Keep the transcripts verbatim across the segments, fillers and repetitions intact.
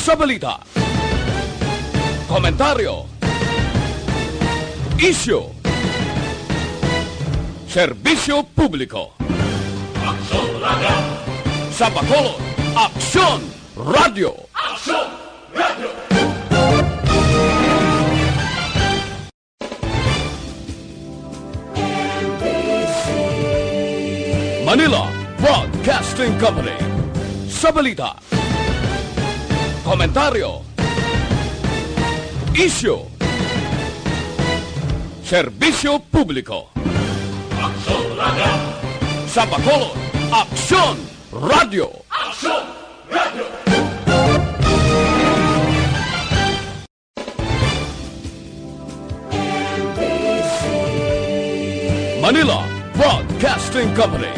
Sa balita, komentaryo, isyu, serbisyo publiko. Aksyon Radio. Sa Bacolod, Aksyon Radio. Aksyon Radio. Manila Broadcasting Company. Sa balita, komentaryo, isyu, serbisyo publiko. Aksyon Radio. Sa Bacolod, Aksyon Radio. Aksyon Radio. Manila Broadcasting Company.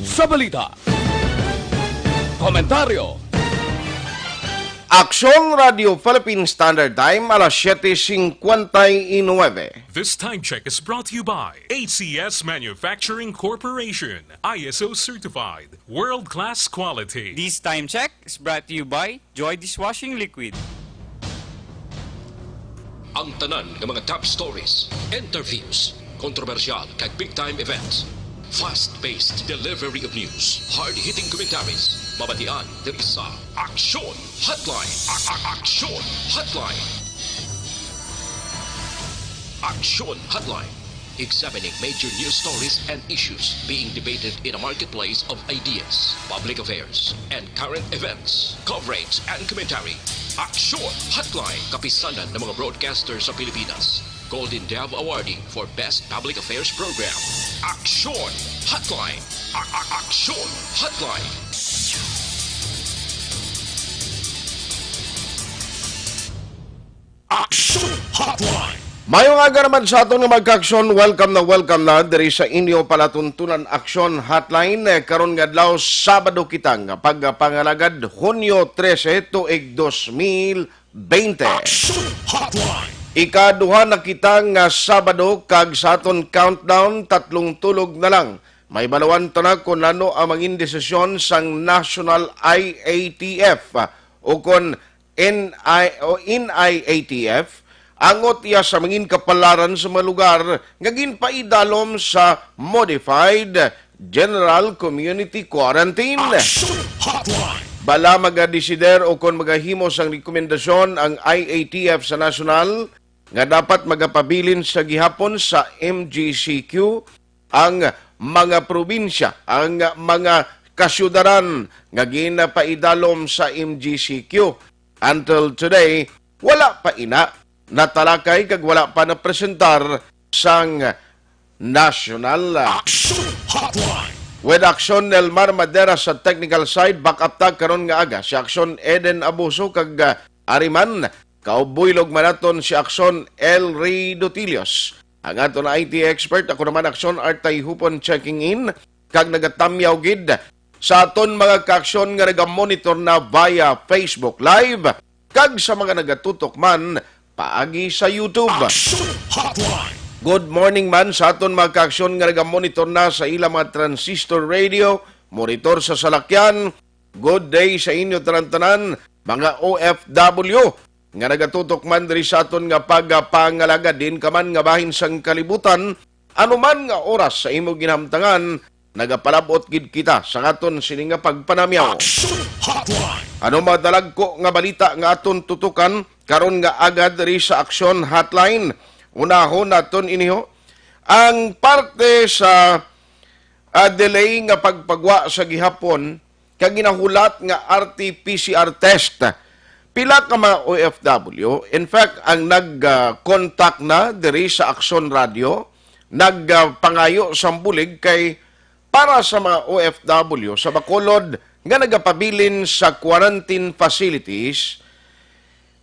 Sa balita, komentaryo, Aksyon Radio Philippine Standard Time, alas siyete cincuenta y nueve. This time check is brought to you by A C S Manufacturing Corporation, I S O certified, world-class quality. This time check is brought to you by Joy Dishwashing Liquid. Ang tanan nga mga top stories, interviews, kontrobersyal kag big time events. Fast-paced delivery of news, hard-hitting commentaries. Mabatian diri sa Aksyon Hotline. A- a- Aksyon Hotline. Aksyon Hotline. Examining major news stories and issues being debated in a marketplace of ideas, public affairs, and current events. Coverage and commentary. Aksyon Hotline. Kapisanan ng mga broadcaster sa Pilipinas. Golden Dove Awardee for Best Public Affairs Program. Aksyon Hotline. A- a- Aksyon Hotline. Aksyon Hotline. Mayong aga naman sa aton nga mga kaaksyon. Welcome na welcome na diri sa inyo palatuntunan Aksyon Hotline. Eh, karon nga adlaw, Sabado kita nga pagpangalagad, Hunyo trese, tuig dos mil bente. Aksyon Hotline. Ikaduha na kita nga Sabado, kag sa aton countdown, tatlong tulog na lang. May balawan ta na kung ano ang mangin desisyon sang National I A T F o kon N I, o N I A T F, angot iya sa mangin kapalaran sa mga lugar nga ginpaidalom sa Modified General Community Quarantine. Action Hotline. Bala magadesider o kon magahimo sang rekomendasyon ang I A T F sa nasyonal nga dapat magapabilin sa gihapon sa M G C Q ang mga probinsya, ang mga kasyudaran nga ginapaidalom sa M G C Q. Until today, wala pa ina natalakay kag wala pa napresentar sang national. Action Hotline. With Action Nelmar Madera sa technical side, back up ta karon nga aga si Action Eden Abuso kag, ah, Ariman, kaubuylog man naton si Action El Rey Dutilios. Ang aton I T expert, ako naman Action Artay Hupon checking in, kag nagatamyaw gid sa aton mga kaaksyon nga nagamonitor na via Facebook Live, kag sa mga nagatutok man paagi sa YouTube. Action Hotline. Good morning man sa aton mga kaaksyon nga nagamonitor na sa ilang mga transistor radio, monitor sa salakyan. Good day sa inyo tanan-tanan, mga O F W nga nagatutok man diri sa aton nga pagpangalagad, diin ka man nga bahin sang kalibutan. Ano man nga oras sa imo ginhamtangan, nagapalabot gid kita sa aton sini nga pagpanamyaw. Action Hotline. Ano mga dalagko nga balita nga aton tutukan karon nga aga diri sa Action Hotline? Unahon naton iniho ang parte sa, ah, delay nga pagpagwa sa gihapon kag ginahulat nga R T P C R test. Pila ka mga O F W, in fact, ang nag, ah, contact na diri sa Aksyon Radio, nag, ah, pangayo sang bulig kay para sa mga O F W sa Bacolod nga nagapabilin sa quarantine facilities,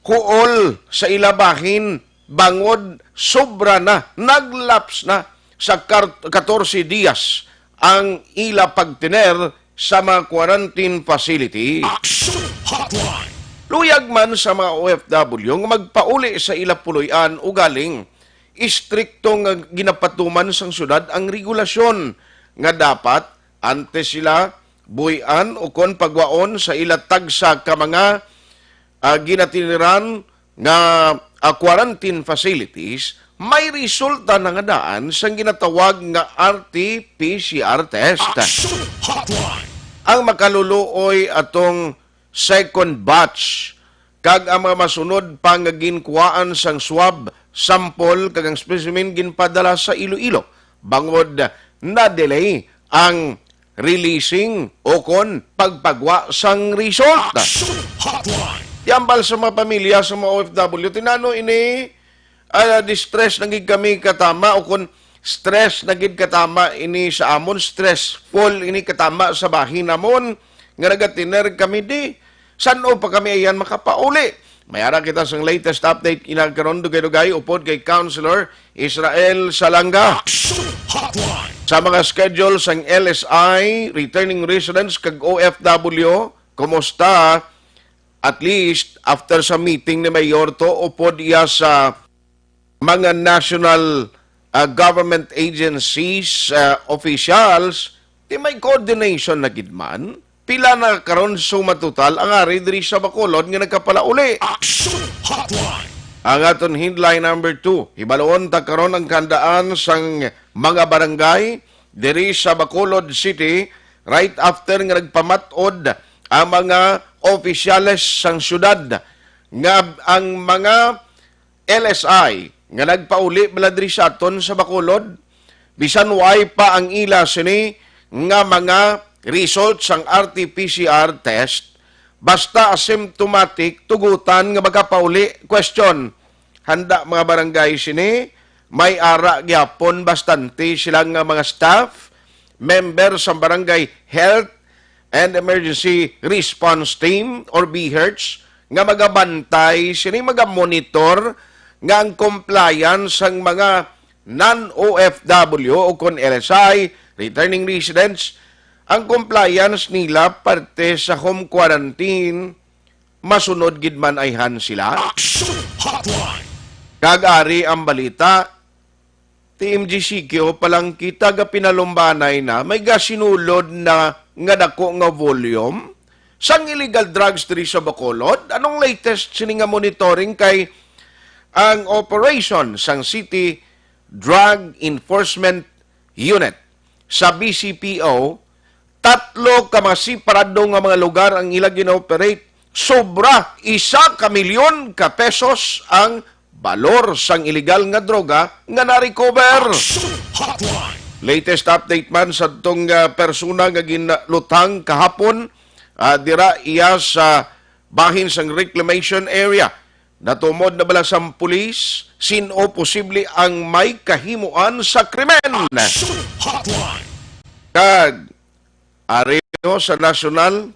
huol sa ila bahin bangod sobra na, naglaps na sa kar-, katorse dias ang ila pagtener sa mga quarantine facility. Action Hotline. Luyag man sa mga O F W nga magpauli sa ila puloy-an, ugaling istrikto nga ginapatuman sang syudad ang regulasyon nga dapat antes sila buy-an o kon pagwaon sa ila tagsa ka mga ah, ginatiniran nga, ah, quarantine facilities, may resulta na nga daan sang ginatawag nga R T P C R test. Action Hotline. Ang makaluluoy atong second batch kag ang mga masunod pa nga ginkuhaan sang swab sample kag ang specimen ginpadala sa Iloilo, bangod na-delay ang releasing o kon pagpagwa sang result. Action Hotline. Ti hambal sa mga pamilya sa mga O F W, tinano ini, ah, distress na gid kami katama, o kon stress na gid katama ini sa amon, stressful ini katama sa bahin namon, nga nagatiner kami di. San-o pa kami ayan makapauli? May ara kita sang latest update ina karon, dugay-dugay, upod kay Councilor Israel Salanga. Action Hotline. Sa mga schedule sang L S I, returning residents kag O F W, kumusta? At least, after sa meeting ni Mayor To, upod iya sa mga national, ah, government agencies, ah, officials, di may coordination na gid man. Pila na karon suma total ang ari diri sa Bacolod nga nagkapalauli? Action Hotline. Ang aton headline number two, hibaluon ta karon ang kahandaan sang mga barangay diri sa Bacolod City right after nga nagpamat-od ang mga opisyales sang syudad nga ang mga L S I nga nagpauli bala diri sa aton sa Bacolod, bisan way pa ang ila sini nga mga result sang R T P C R test, basta asymptomatic, tugutan nga magapauli. Question, handa mga barangay sini? May ara gyapon bastante sila nga mga staff, member sa barangay health and emergency response team or B H E R T S nga magabantay sini, magamonitor nga ang compliance sang mga non-O F W o kon L S I, returning residents, ang compliance nila parte sa home quarantine, masunod gid man ayhan sila? Action Hotline. Kag ari ang balita, T M G C Q pa lang kita gapinalumbanay na, may gasinulod na nga dako nga volume sang illegal drugs diri sa Bacolod. Anong latest sini nga monitoring? Kay ang operation sang City Drug Enforcement Unit sa B C P O, tatlo ka mga separado nga mga lugar ang ila gina-operate. Sobra isa ka milyon ka pesos ang balor sang iligal nga droga nga na-recover. Action Hotline. Latest update man sa tong, ah, persona nga ginlutang kahapon, ah, dira iya sa bahin sang reclamation area. Natumod na bala sang pulis sin-o posible ang may kahimuan sa krimen? Action Hotline. Kag ari sa nasyonal,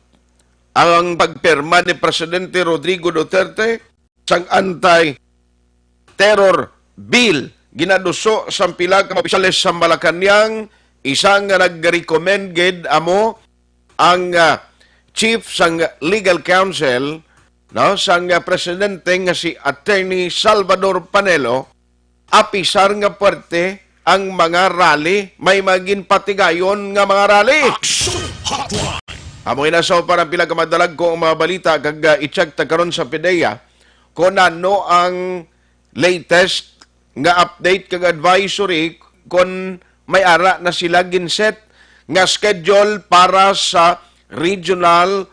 ang pagpirma ni Presidente Rodrigo Duterte sang anti-terror bill ginaduso sang pila ka opisyales sa Malacañang, isa nga nag-recommend gid amo ang, ah, chief sang legal counsel, no, sang, ah, presidente nga si Attorney Salvador Panelo, apisar nga puwerte ang mga rally, may mga ginpatigayon nga mga rally. Action Hotline. Amo ina sa para pila ka madalagko ang mga balita kag, ah, i-check ta karon sa PDEA kung ano ang latest nga update kag advisory kung may ara na sila ginset nga schedule para sa Regional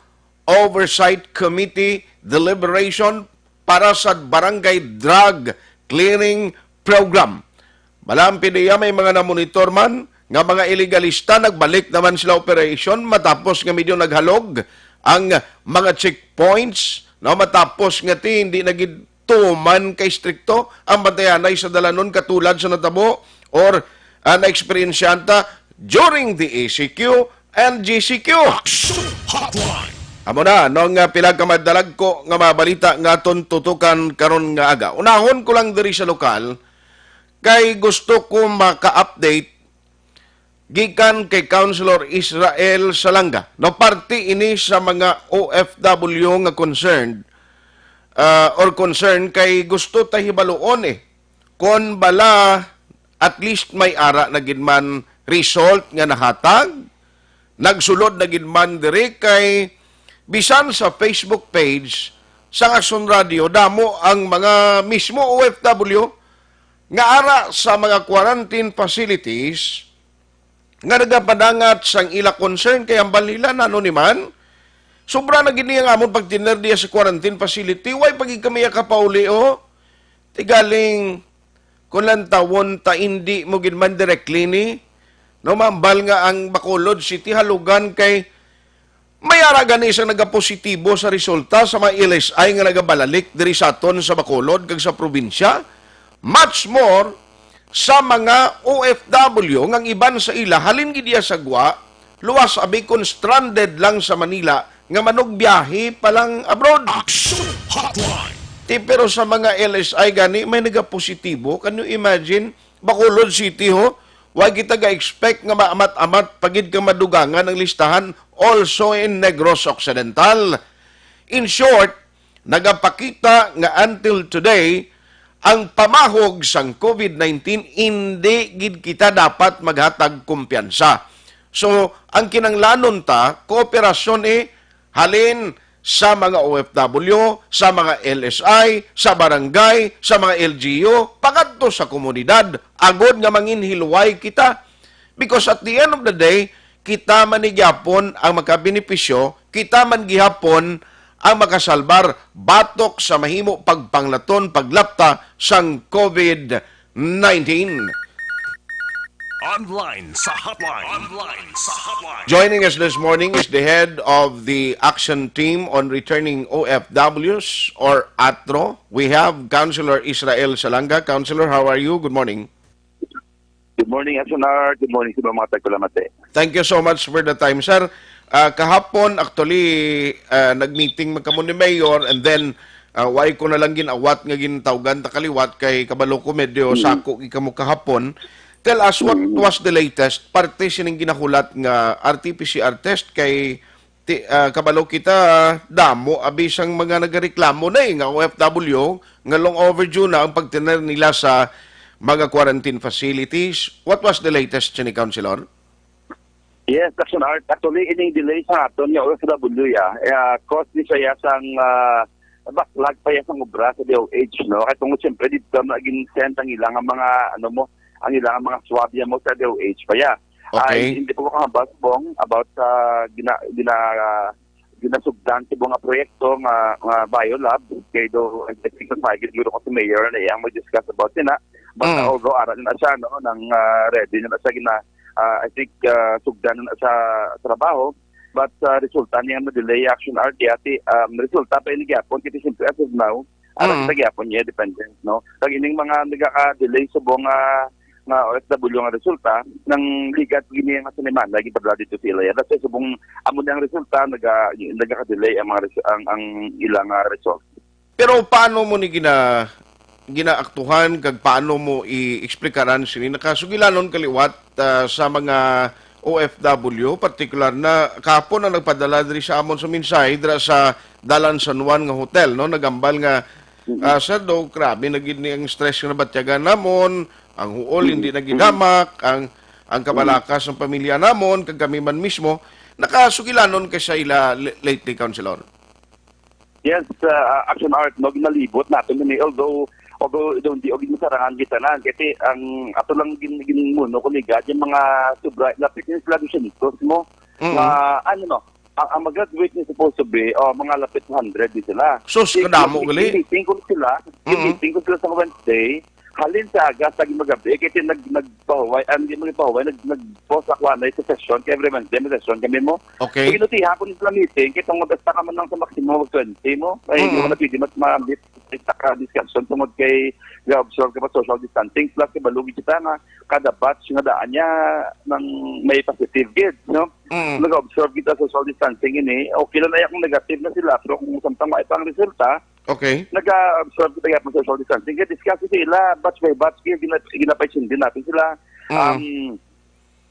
Oversight Committee deliberation para sa Barangay Drug Clearing Program. Bala ang PDEA may mga namonitor man nga mga iligalista, nagbalik naman sila operation matapos nga medyo naghalog ang mga checkpoints, no, matapos nga ti hindi na gid tuman ka istrikto ang bantayanay sa dalanon katulad sa natabo or, ah, naeksperyensyahan ta during the E C Q and G C Q. Action Hotline. Amo na, no, nga pila ka madalagko nga mga balita nga aton tutukan karon nga aga. Unahon ko lang diri sa lokal, kay gusto ko maka-update gikan kay Councilor Israel Salanga. No, parte ini sa mga O F W nga concerned, ah, or concern, kay gusto ta hibaluon, eh, kon bala at least may ara na gid man result nga nahatag, nagsulod na gid man diri, kay bisan sa Facebook page, sang Aksyon Radio, damo ang mga mismo O F W nga ara sa mga quarantine facilities nga nagapadangat sang ila concern kay hambal nila nano ni man. Sobra na gid ni ang amon pagtener diya sa quarantine facility. Why pa gid kami kapauli, oh? Tigaling, kung lantawon ta, hindi mo gid man directly ni, no, mambal nga ang Bacolod City halugan kay may ara gani isang nagapositibo sa resulta sa mga L S I nga nagabalalik diri sa aton sa Bacolod kag sa probinsya. Much more sa mga O F W nga ang iban sa ila halin gid diya sa gwa, luwas abi kon stranded lang sa Manila nga manugbiyahe pa lang abroad. Action Hotline. Ti, pero sa mga L S I gani may nagapositibo. Can you imagine? Bacolod City, ho? Wa kita ga-expect nga maamat-amat pa gid ka madugangan ang listahan, also in Negros Occidental. In short, nagapakita nga until today, ang pamahog sang COVID nineteen, hindi gid kita dapat maghatag kumpiyansa. So, ang kinanglanon ta, kooperasyon, eh, halin sa mga O F W, sa mga L S I, sa barangay, sa mga L G U, pangadto sa komunidad, agod nga manginhilway kita. Because at the end of the day, kita man ni gihapon ang makabenepisyo, kita man gihapon ang makasalbar batok sa mahimo pagpanglaton, paglapta sang COVID nineteen. Online sa hotline. Online sa hotline. Joining us this morning is the head of the action team on returning O F Ws, or ATRO. We have Councilor Israel Salanga. Councilor, how are you? Good morning. Good morning, Action Art. Good morning sa mga tagpalamati. Thank you so much for the time, sir. Ah, kahapon, actually, ah, nag-meeting man kamo ni Mayor, and then, ah, why ko na lang gin-awat nga gintawgan ta kaliwat kay kabalo ko medyo Mm. sako gid kamo kahapon. Tell us what Mm. was the latest parte sining ginahulat nga R T P C R test kay ti-, ah, kabalo kita, damo abi sang mga nagareklamo na, eh, nga O F W nga long overdue na ang pagtener nila sa mga quarantine facilities. What was the latest, sini, Councilor? Yes, Action Art. Actually, ining delay sa aton nga O F W, ya, eh, cause ni siya sang, ah, backlog pa ya sang obra sa D O H, no? Kay tungod siyempre dito na gin-send ang ilang mga, ano mo, ang ilang mga swab ya mo sa D O H pa ya. Okay. Ay, hindi po ko kahambal subong about sa gina-, gina-, ginasugdan sa mga proyekto nga, nga biolab. Kay do, I think mas maigit siguro ko si Mayor na iyang mag-discuss about sina. But, Mm. although ara na siya, no, nang, ah, ready na siya gina-, ah, I think, ah, sugdan na sa trabaho. But, ah, resulta niya na delay, Action Art, yati, um, resulta pa ini gyapon, kasi siyempre as of now, ara Mm. kita gyapon niya dependent, no? Kag ining mga nagaka-delay subong nga, nga O F W nga resulta, nang ligat gini nga sinimana, gipadala dito sa ilaya. That's why subong amo ni ang resulta, naga-, nagaka-delay ang mga res-, ang, ang ilang, ah, result. Pero paano mo ni gina-, ginaaktuhan kag paano mo i-eksplikaran sini? Nakasugilanon kaliwat, ah, sa mga O F W, partikular na kahapon ang nagpadala diri sa amon sa mensahe dira sa Dalan San Juan nga hotel, no? Nagambal nga, Mm. ah, "Sir, do, grabe na gid ni ang stress nga nabatyagan namon, ang huol hindi na gid Mm. hamak, ang, ang Mm. kabalakas ng pamilya namon, kag kami man mismo." Nakasugilanon ka sa ila l-, lately, Councilor? Yes, uh, Action Art, no, ginalibot naton ini. Although, although, although hindi og masarangan kita na, kasi ang ato lang gin-, ginmuno ko ni God, yung mga sobra, lapit na sila dosyentos mo. Mm. Nga, ano, no, ang, ang mag-graduate ni supposed to be, oh, mga lapit one hundred din sila. Sus, Gin-, kadamo gin-, gali. Gin-meeting ko sila, Mm. gin-meeting ko sila sa Wednesday, halin sa aga sa gimagabi, kay nag-, nagpahuway, ah, hindi magpahuway, nag-, nag-post ako, ano, sa session, kay every Wednesday may session kami mo. Okay. Kay ginutihan ko nila meeting, kay tungod basta ka man lang sa maximum of twenty mo, ay, hindi mo Mm. na pwede mas ma-, sa ka discussion tungod kay ga-observe ka pa social distancing, plus kay balugi kita nga kada batch nga daan niya nang may positive kids, no? Mm. Nag-observe kita social distancing ini, okay lang na kung negative na sila, pero kung samtang may pang resulta, Okay. Nag-observe kita gyapon sa social distancing. Kaya discuss sila, batch by batch, kaya gina-, ginapay sundin natin sila. Mm. Um,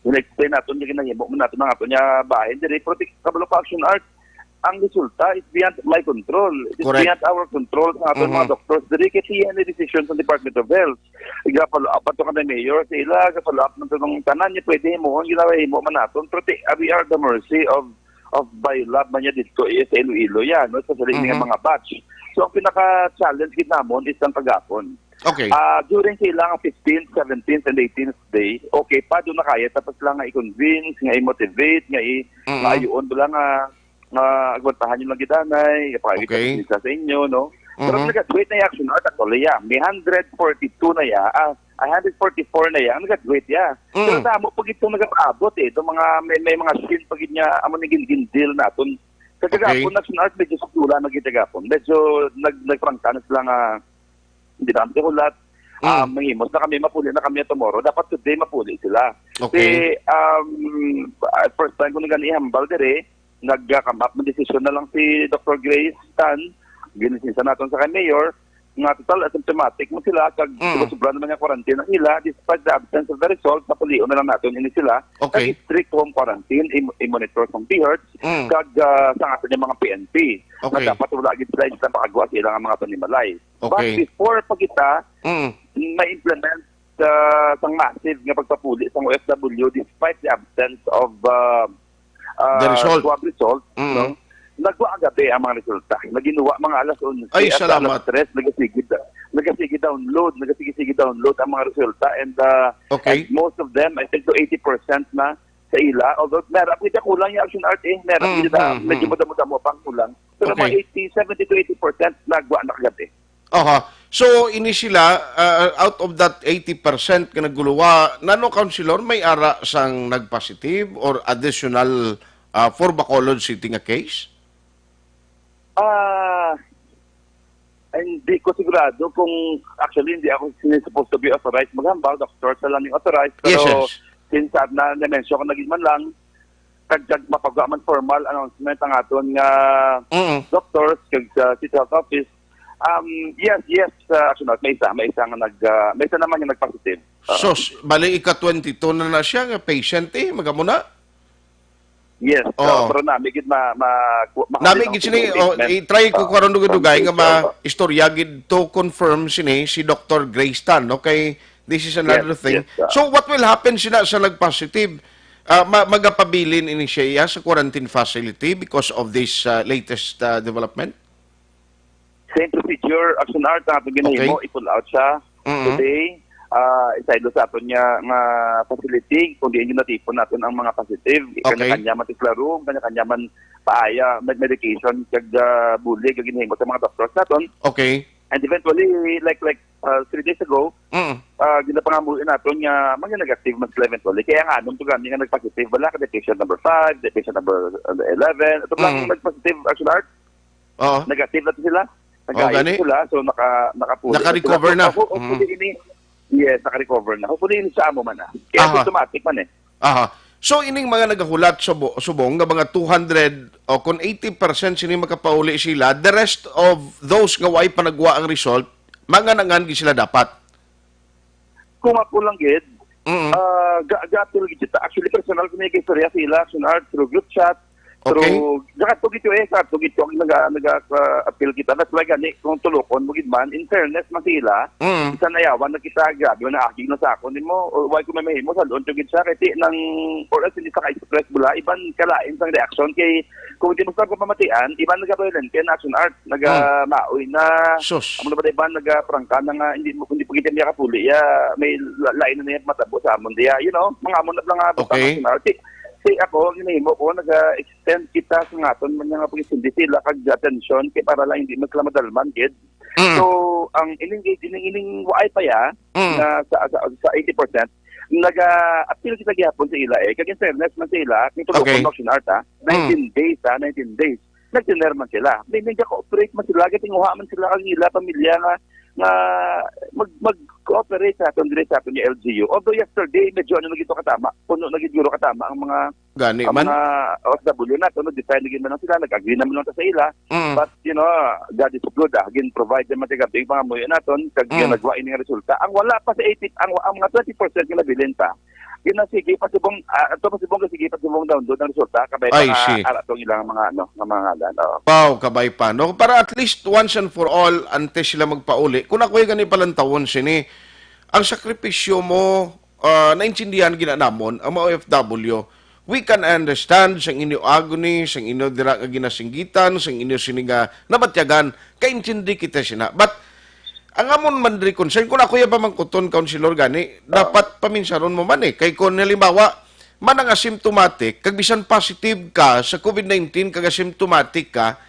gina-explain natin, kaya ginahimo mo natin ang ato niya bahin. Diri, pero ti-, kabalo pa, Action Art, ang resulta is beyond my control. It is Correct. beyond our control sa aton Mhm. mga doctors. Diri, kaya siya ni decision sa Department of Health. Iga follow up ato ka na mayor sa ila, ga follow up man sa tanan niya pwede himuon, ginahimo man naton. Pero ti-, we are the mercy of of biolab man niya dito, eh, sa Iloilo yan, no? Especially ini nga Mhm. mga batch. So, ang pinaka-challenge gid namon is ang kagapon. Okay. Ah, during sa ilang fifteenth, seventeenth, and eighteenth day, okay pa, doon na kaya. Tapos lang nga i-convince, nga i-motivate, nga i-, Mm. nga ayuon, wala nga, nga agwantahan yung lang gidanay, kapag Okay. sa inyo, no? Pero Mhm. nag-graduate na yung Action Art, actually, yeah. May hundred forty-two na ya, ah, a hundred forty-four na ya, ang nag-graduate ya. Pero Mm. damo pa gid itong nagapaabot eh. Itong mga, may, may mga scene pa gid niya, amo ni gin-, gin-deal naton. Sa Okay. kagapon, Action Art, medyo sakula na gid kagapon. Medyo nag-, nagprangka na sila nga, hindi na kami hulat. Mm. Ah, manghimos na kami, mapuli na kami tomorrow. Dapat today mapuli sila. Okay. Kasi, um, ah, first time ko na gani ihambal dire, nag-come up ng desisyon na lang si Doctor Grace Tan, ginisinsa naton sa kay Mayor, nga total asymptomatic mo sila, kag Mm. sobra-sobra naman nga quarantine ang ila, despite the absence of the result, napulion na lang naton ini sila. Okay. Kag strict home quarantine, i-, i-monitor sang P H, Mm. kag, ah, sa aton yung mga P N P, Okay. nga dapat wala gid sila sa pag-agwa sa ilang mga panimalay. But Okay. before pa kita Mm. ma-implement, ah, sang massive nga pagpapuli sang O F W despite the absence of, ah, ah, The result. swab result, Mm. no? Nagwa ang gabi ang mga resulta. Naginuwa mga alas onse Ay, at salamat. alas tres, nagasigid, nagasigid download, nagasigid-sigid download ang mga resulta. And, ah, Okay. and most of them, I think to eighty percent na sa ila. Although, meron, pwede kulang yung Action Art eh. Meron, Mm, hindi na, mm, medyo mm. madamo-damo pang kulang. Pero Okay. mga eighty, seventy to eighty percent nagwa na kagabi. Aha. So, ini sila, uh, out of that eighty percent nga naguluwa, nano, Councilor, may ara sang nag-positive or additional, uh, for Bacolod City nga case? Ah, hindi ko sigurado kung, actually, hindi ako sini supposed to be authorized maghambal, doctor sa lang yung authorized. Yes, Pero yes. since, ah, na, na-mention ko na gid man lang, kag, kag mapagawa man formal announcement ang aton nga Mm. doctors kag sa City Health Office. Um, yes, yes, uh, Action Art, may isa, may isa nga nag, uh, may isa naman yung nag-positive. Uh, So, s-, bali ika twenty-two na na siya nga patient eh, magamo na? Yes, Oo. uh, pero nami gid ma, ma, ku-, ma, Nami gid sini, oh, i-try ko karon dugay-dugay nga ma-istorya gid to confirm sini si Doctor Grace Tan, no? Kay this is another Yes, thing. yes, uh, So, what will happen sina sa nag-positive? Ah, ma-, magapabilin ini siya iya sa quarantine facility because of this, ah, latest, ah, development? Same procedure, Action Art, ang atong ginahimo, Okay. i-pull out siya Mm-hmm. today. Ah, isaylo sa aton nga, nga facility, kung diin yung natipon natin ang mga positive, Okay. kanya-kanya man tiklaro, kanya-kanya man paaya, med-, medication, kag, ah, bulig, ang ginahimo sa mga doctors natin. Okay. And eventually, like, like, ah, three days ago, Mm. ah, ginapangamuyo naton nga mga negative man sila eventually. Kaya nga, nung tugani nga nag-positive, wala ka, patient number five, patient number, uh, eleven. Ito lang Mm. nag-positive, Action Art. Oo. Negative na to sila. Oo, Nag-ayos gani. sila, so naka-, nakapuli na sila. Naka-recover So, na. ho-, hopefully Mm. ini, yes, naka-recover na. Hopefully ini sa amo man na. Kaya Aha. symptomatic man eh. Aha. So, ining mga nagahulat subo-, subong nga mga two hundred o kung eighty percent sini makapauli sila, the rest of those nga way panagwa ang result, manganangan gid sila dapat? Kung ako lang gid, Mm. ah, ga-, ga-appeal gid kita. Actually, personal ko may istorya sa ila, Action Art, through group chat, Okay. through, nakato gid ko eh, kato gid ko, naga-, naga-, ah, appeal kita. That's why gani, kung tulokon mo gid man, in fairness man sa ila, Mm. bisan nayawan na kita, grabe na aging na sa akon nimo, o why ko may mahimo, sa doon gid siya, kay ti nang, or else hindi sa ka-express bula, iban kalain sang reaction, kay kung di mo sa pamatian, iban nagabayolan, kay na Action Art, naga Mm. maoy na, Sus. amo na ba, iban nagaprangka na nga, hindi mo, hindi po kita niya kapuli, ya, may la-, lain na niya matabo sa amon diya, you know, mga amon na lang nga, basta Okay. Action Art. Si, si ako, ang ginahimo ko, naga-extend kita sa nga aton man nga pag-, hindi sila kag attention, kay para lang hindi man sila madalman, gid. Mm. So, ang ining, ining, ining waay pa ya, Mm. na sa, sa, sa eighty percent, naga-appeal kita gihapon sa ila eh. Kag in fairness man sa ila, kung tulokon Okay. mo, Action Art, ha? Mm. Nineteen days, ha? Nineteen days. Nagtiner man sila. May, nag-cooperate man sila. Kay tinguha man sila ang ila pamilya nga, nga mag, mag-cooperate sa aton diri sa aton nga L G U. Although yesterday, medyo ano na gid to katama. Puno na gid guro katama ang mga Gani ang man. mga O F W na, no, design na gid man lang sila, nag-agree naman lang ta sa ila. Mm. But, you know, God is good, ah. Gin-provide naman taga big mga muyo naton, kag Mm. yun, nagwa ini nga resulta. Ang wala pa sa eighty, ang, ang mga twenty percent nga nabilin pa, yun ang sige pa subong, ah, ito pa subong, sige pa subong download ang resulta, kabay pa Ay, nga, si. ara tong ilang mga, ano, nga mga ngalan, oo. Wow, kabay pa, no? Para at least once and for all, antes sila magpauli. Kung ako'y gani palantawon sini, ang sakripisyo mo, ah, naintindihan gina namon, ang mga O F W, We can understand sang inyo agony, sang inyo dira nga ginasinggitan, sang inyo sini nga nabatyagan, kaintindi kita sina. But ang amon man diri concern, kung ako ya pamangkuton, Councilor, gani, dapat paminsaron mo man eh. Kay kung halimbawa, man ang asymptomatic, kag bisan positive ka sa COVID nineteen kag asymptomatic ka,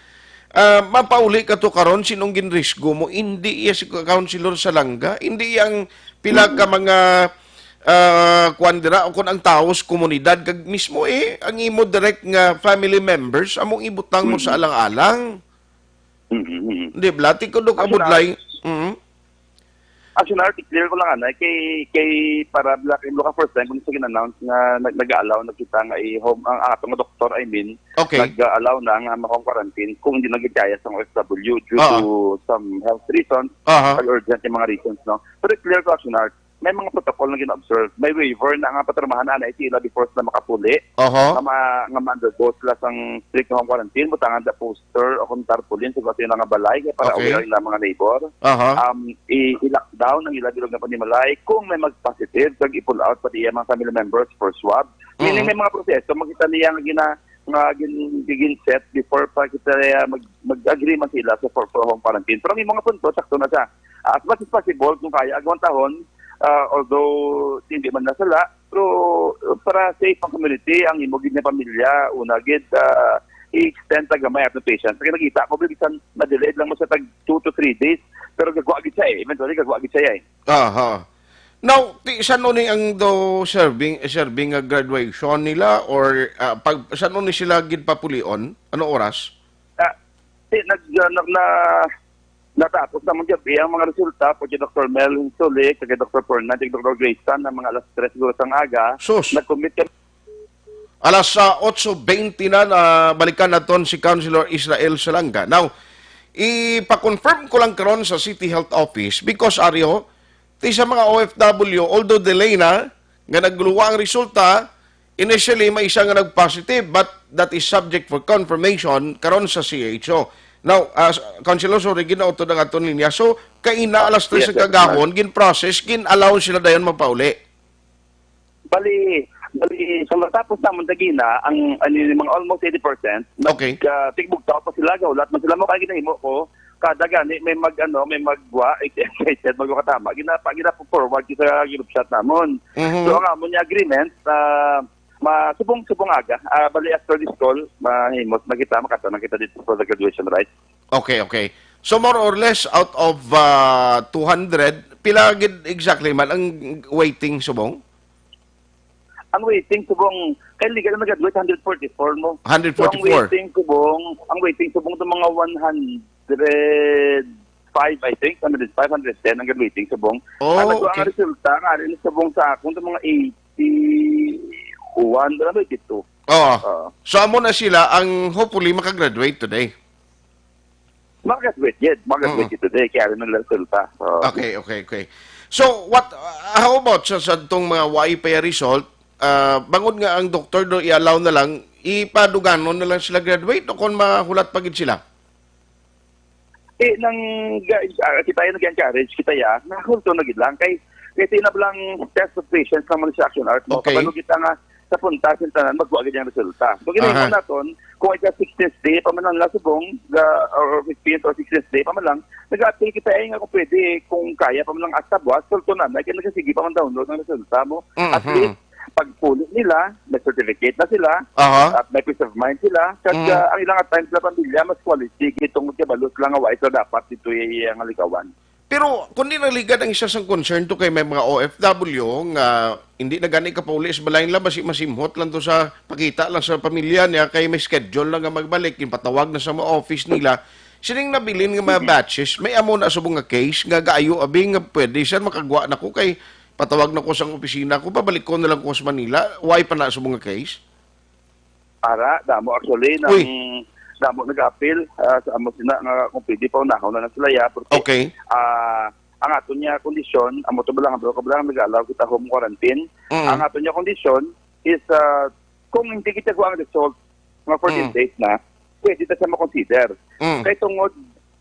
ah, mapauli ka to karon, sinong ginrisgo mo? Hindi iya si Councilor Salanga, hindi iya ang pila ka mga, ah, kuwan dira, o kung ang tawo sa komunidad, kag mismo eh, ang imo direct nga family members, among ibutang mo sa alang-alang. Mm-hmm. Di ba? Tikod og abudlay. Mm. Actually, Art, clear ko lang, anay, kay, kay para bila kay Luka first time kung sa gin-announce nga nag-, nag-allow na kita nga i-home, ang, ang atong doktor, I mean, okay, nag-allow na nga ma-home quarantine kung hindi nagkaya sa O F W due to some health reasons, pag-urgent yung mga reasons, no? Pero clear ko, Action Art, may mga protocol na gina-observe. May waiver na nga patramahan na ila before sila makapuli. Oho. Nga ma-, nga ma-undergo sila sang strict home quarantine, butangan da poster o kung tarpaulin sa ilang nga balay kay para aware ang ilang mga neighbor. Aha. Um, i-, i-lockdown ang ilang bilog nga panimalay kung may mag-positive, kag i-pull out pati iya mga family members for swab. Meaning may mga proseso, makita niya nga gina-, nga gin-, gin-set before pa kita niya mag-, mag-agreement sila sa for, for home quarantine. Pero ang imong punto, sakto na siya. As much as possible, kung kaya, agwantahon, ah, although hindi man nasala, pero, uh, para safe ang community, ang imo gid nga pamilya, una gid, ah, i-extend ta gamay atong patience. Kaya nakita ko, bisan ma-delayed lang mo sa tag two to three days, pero gagwa gid siya eh. Eventually, gagwa gid siya eh. Aha. Now, ti, san-o ni ang do serving, serving nga graduation nila or, ah, pag, san-o ni sila gid papulion? Ano oras? Ah, ti, nag, ah, na, na, natapos na mong gabi ang mga resulta po kay Doktor Mel Suli, kay Doktor Fernan, kay Doktor Grace Tan, ang mga alas tres siguro sang aga. Sus! Nag-commit kami. Alas, ah, otso bente na, na balikan naton si Councilor Israel Salanga. Now, ipa-confirm ko lang karon sa City Health Office because, Ario, ti sa mga O F W, although delay na, nga nagluwa ang resulta, initially, may isa nga nag-positive, but that is subject for confirmation karon sa C H O. Now, ah, Councilor, sorry, ginautod ang aton linya. So, kaina alas tres yes, sir, kagahon, gin-process, gin-allow sila dayon magpauli. Bali, bali, sa matapos namon dagina, ang, ano, yung mga almost eighty percent, okay, nag, ah, tigbugtaw pa sila, gahulat man sila mo, kaya ginahimo ko, kada gani, may mag, ano, may magwa, excited, magwa katama, ginapa, ginapa-forward ko sa group chat namon. Mhm. So, ang amon niya agreement, ah, ma-, subong, subong aga, ah, bali, after this call, mahimos na kita, makata na kita dito for the graduation, right? Okay, okay. So, more or less, out of, ah, two hundred, pila gid exactly man ang waiting subong? Ang waiting subong, kay legal na nag-graduate, hundred forty-four mo. Hundred forty-four. So, ang waiting subong, ang waiting subong to mga one hundred five, I think, hundred five, hundred ten ang graduating subong. Oh, ang, ang okay. Resulta nga rin subong sa akon to mga eighty-one, wala ba, eighty-two? Oo. Oo. So, amo na sila ang hopefully makagraduate today. Makagraduate yet. Makagraduate Mm. yet today. Kaya rin ang resulta. Oo. Okay, okay, okay. So, what, uh, how about sa, sa tong mga wa pa ya result? Uh, bangod nga ang doktor do i-allow na lang, ipaduganon na lang sila graduate o kung mahulat pa gid sila? Eh, nang ga-, ah, kita yung nag-encourage, kita ya, nahulto na gid lang. Kay, kay tinablang test of patience naman sa Action Art mo. Okay. Kabalo kita nga, sa punta, sa tanan, magkuha gid ang resulta. So, ginahimo Aha. naton, kung ika sixteenth day, pa man lang nasubong, ga-, or fifteenth or sixteenth day, pa man lang, nag-appeal kita eh, nga kung pwede, kung kaya, pa man lang hasta buwas, sulto na, na, kaya nagsisige pa man download ang resulta mo. At Mhm. least, pagpuli nila, may certificate na sila, Aha. at may peace of mind sila, kag, Mm. ah, ang ilang at times na pamilya, mas quality, gitong kabalo sila nga wa ito dapat dito yung, yung likawan. Pero kung di naligad ang isa sang concern to kay may mga O F W nga hindi na gani kapauli sa balay nila, basi masimhot lang to sa pakita lang sa pamilya niya kay may schedule lang nga magbalik, ginpatawag na sa mga office nila. Sining nabilin nga mga Mhm. batches, may amo na subong nga case nga gaayo abi nga pwede sir makagwa na ko kay patawag na ko sang opisina ko, pabalik ko na lang ko sa Manila. Why pa na subong nga case? Ara, damo actually nang Uy. damo nag-apil, ah, sa amo sina nga kung pwede pa unahon na lang sila ya, porque, Okay. ah, ang aton niya kondisyon, amo to ba lang, bro, kabla nag-allow kita home quarantine. Mm. Ang aton niya kondisyon is, ah, kung hindi kita kuha ang result, mga fourteen Mm. days na, pwede ta siya makonsider. Mm. Kay tungod,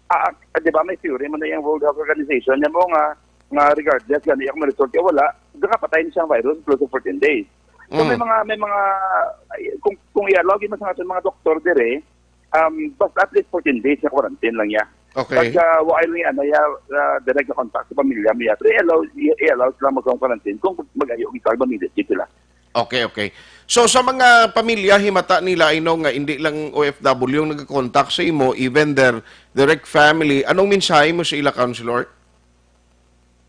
ah, ah, di ba, may theory man na yung World Health Organization, niya mo nga, nga regardless, gani akong result, ya wala, nakapatay na siyang virus, close to fourteen days. So, may Mm. mga, may mga Ay, kung, kung i-allow gyud man sa aton mga doktor dire, um, basta at least fourteen days nga quarantine lang niya. Okay. Pag, ah, wa lang niya, ano, ya, ah, direct na contact sa pamilya niya. Pero i-allow, i-, i-allow sila mag-quarantine kung mag-ayo kita, mag-meditate sila. Okay, okay. So, sa mga pamilya, himata nila, I know, nga hindi lang O F W ang nag-contact sa imo, even their direct family. Anong mensahe mo sa ila, Counselor?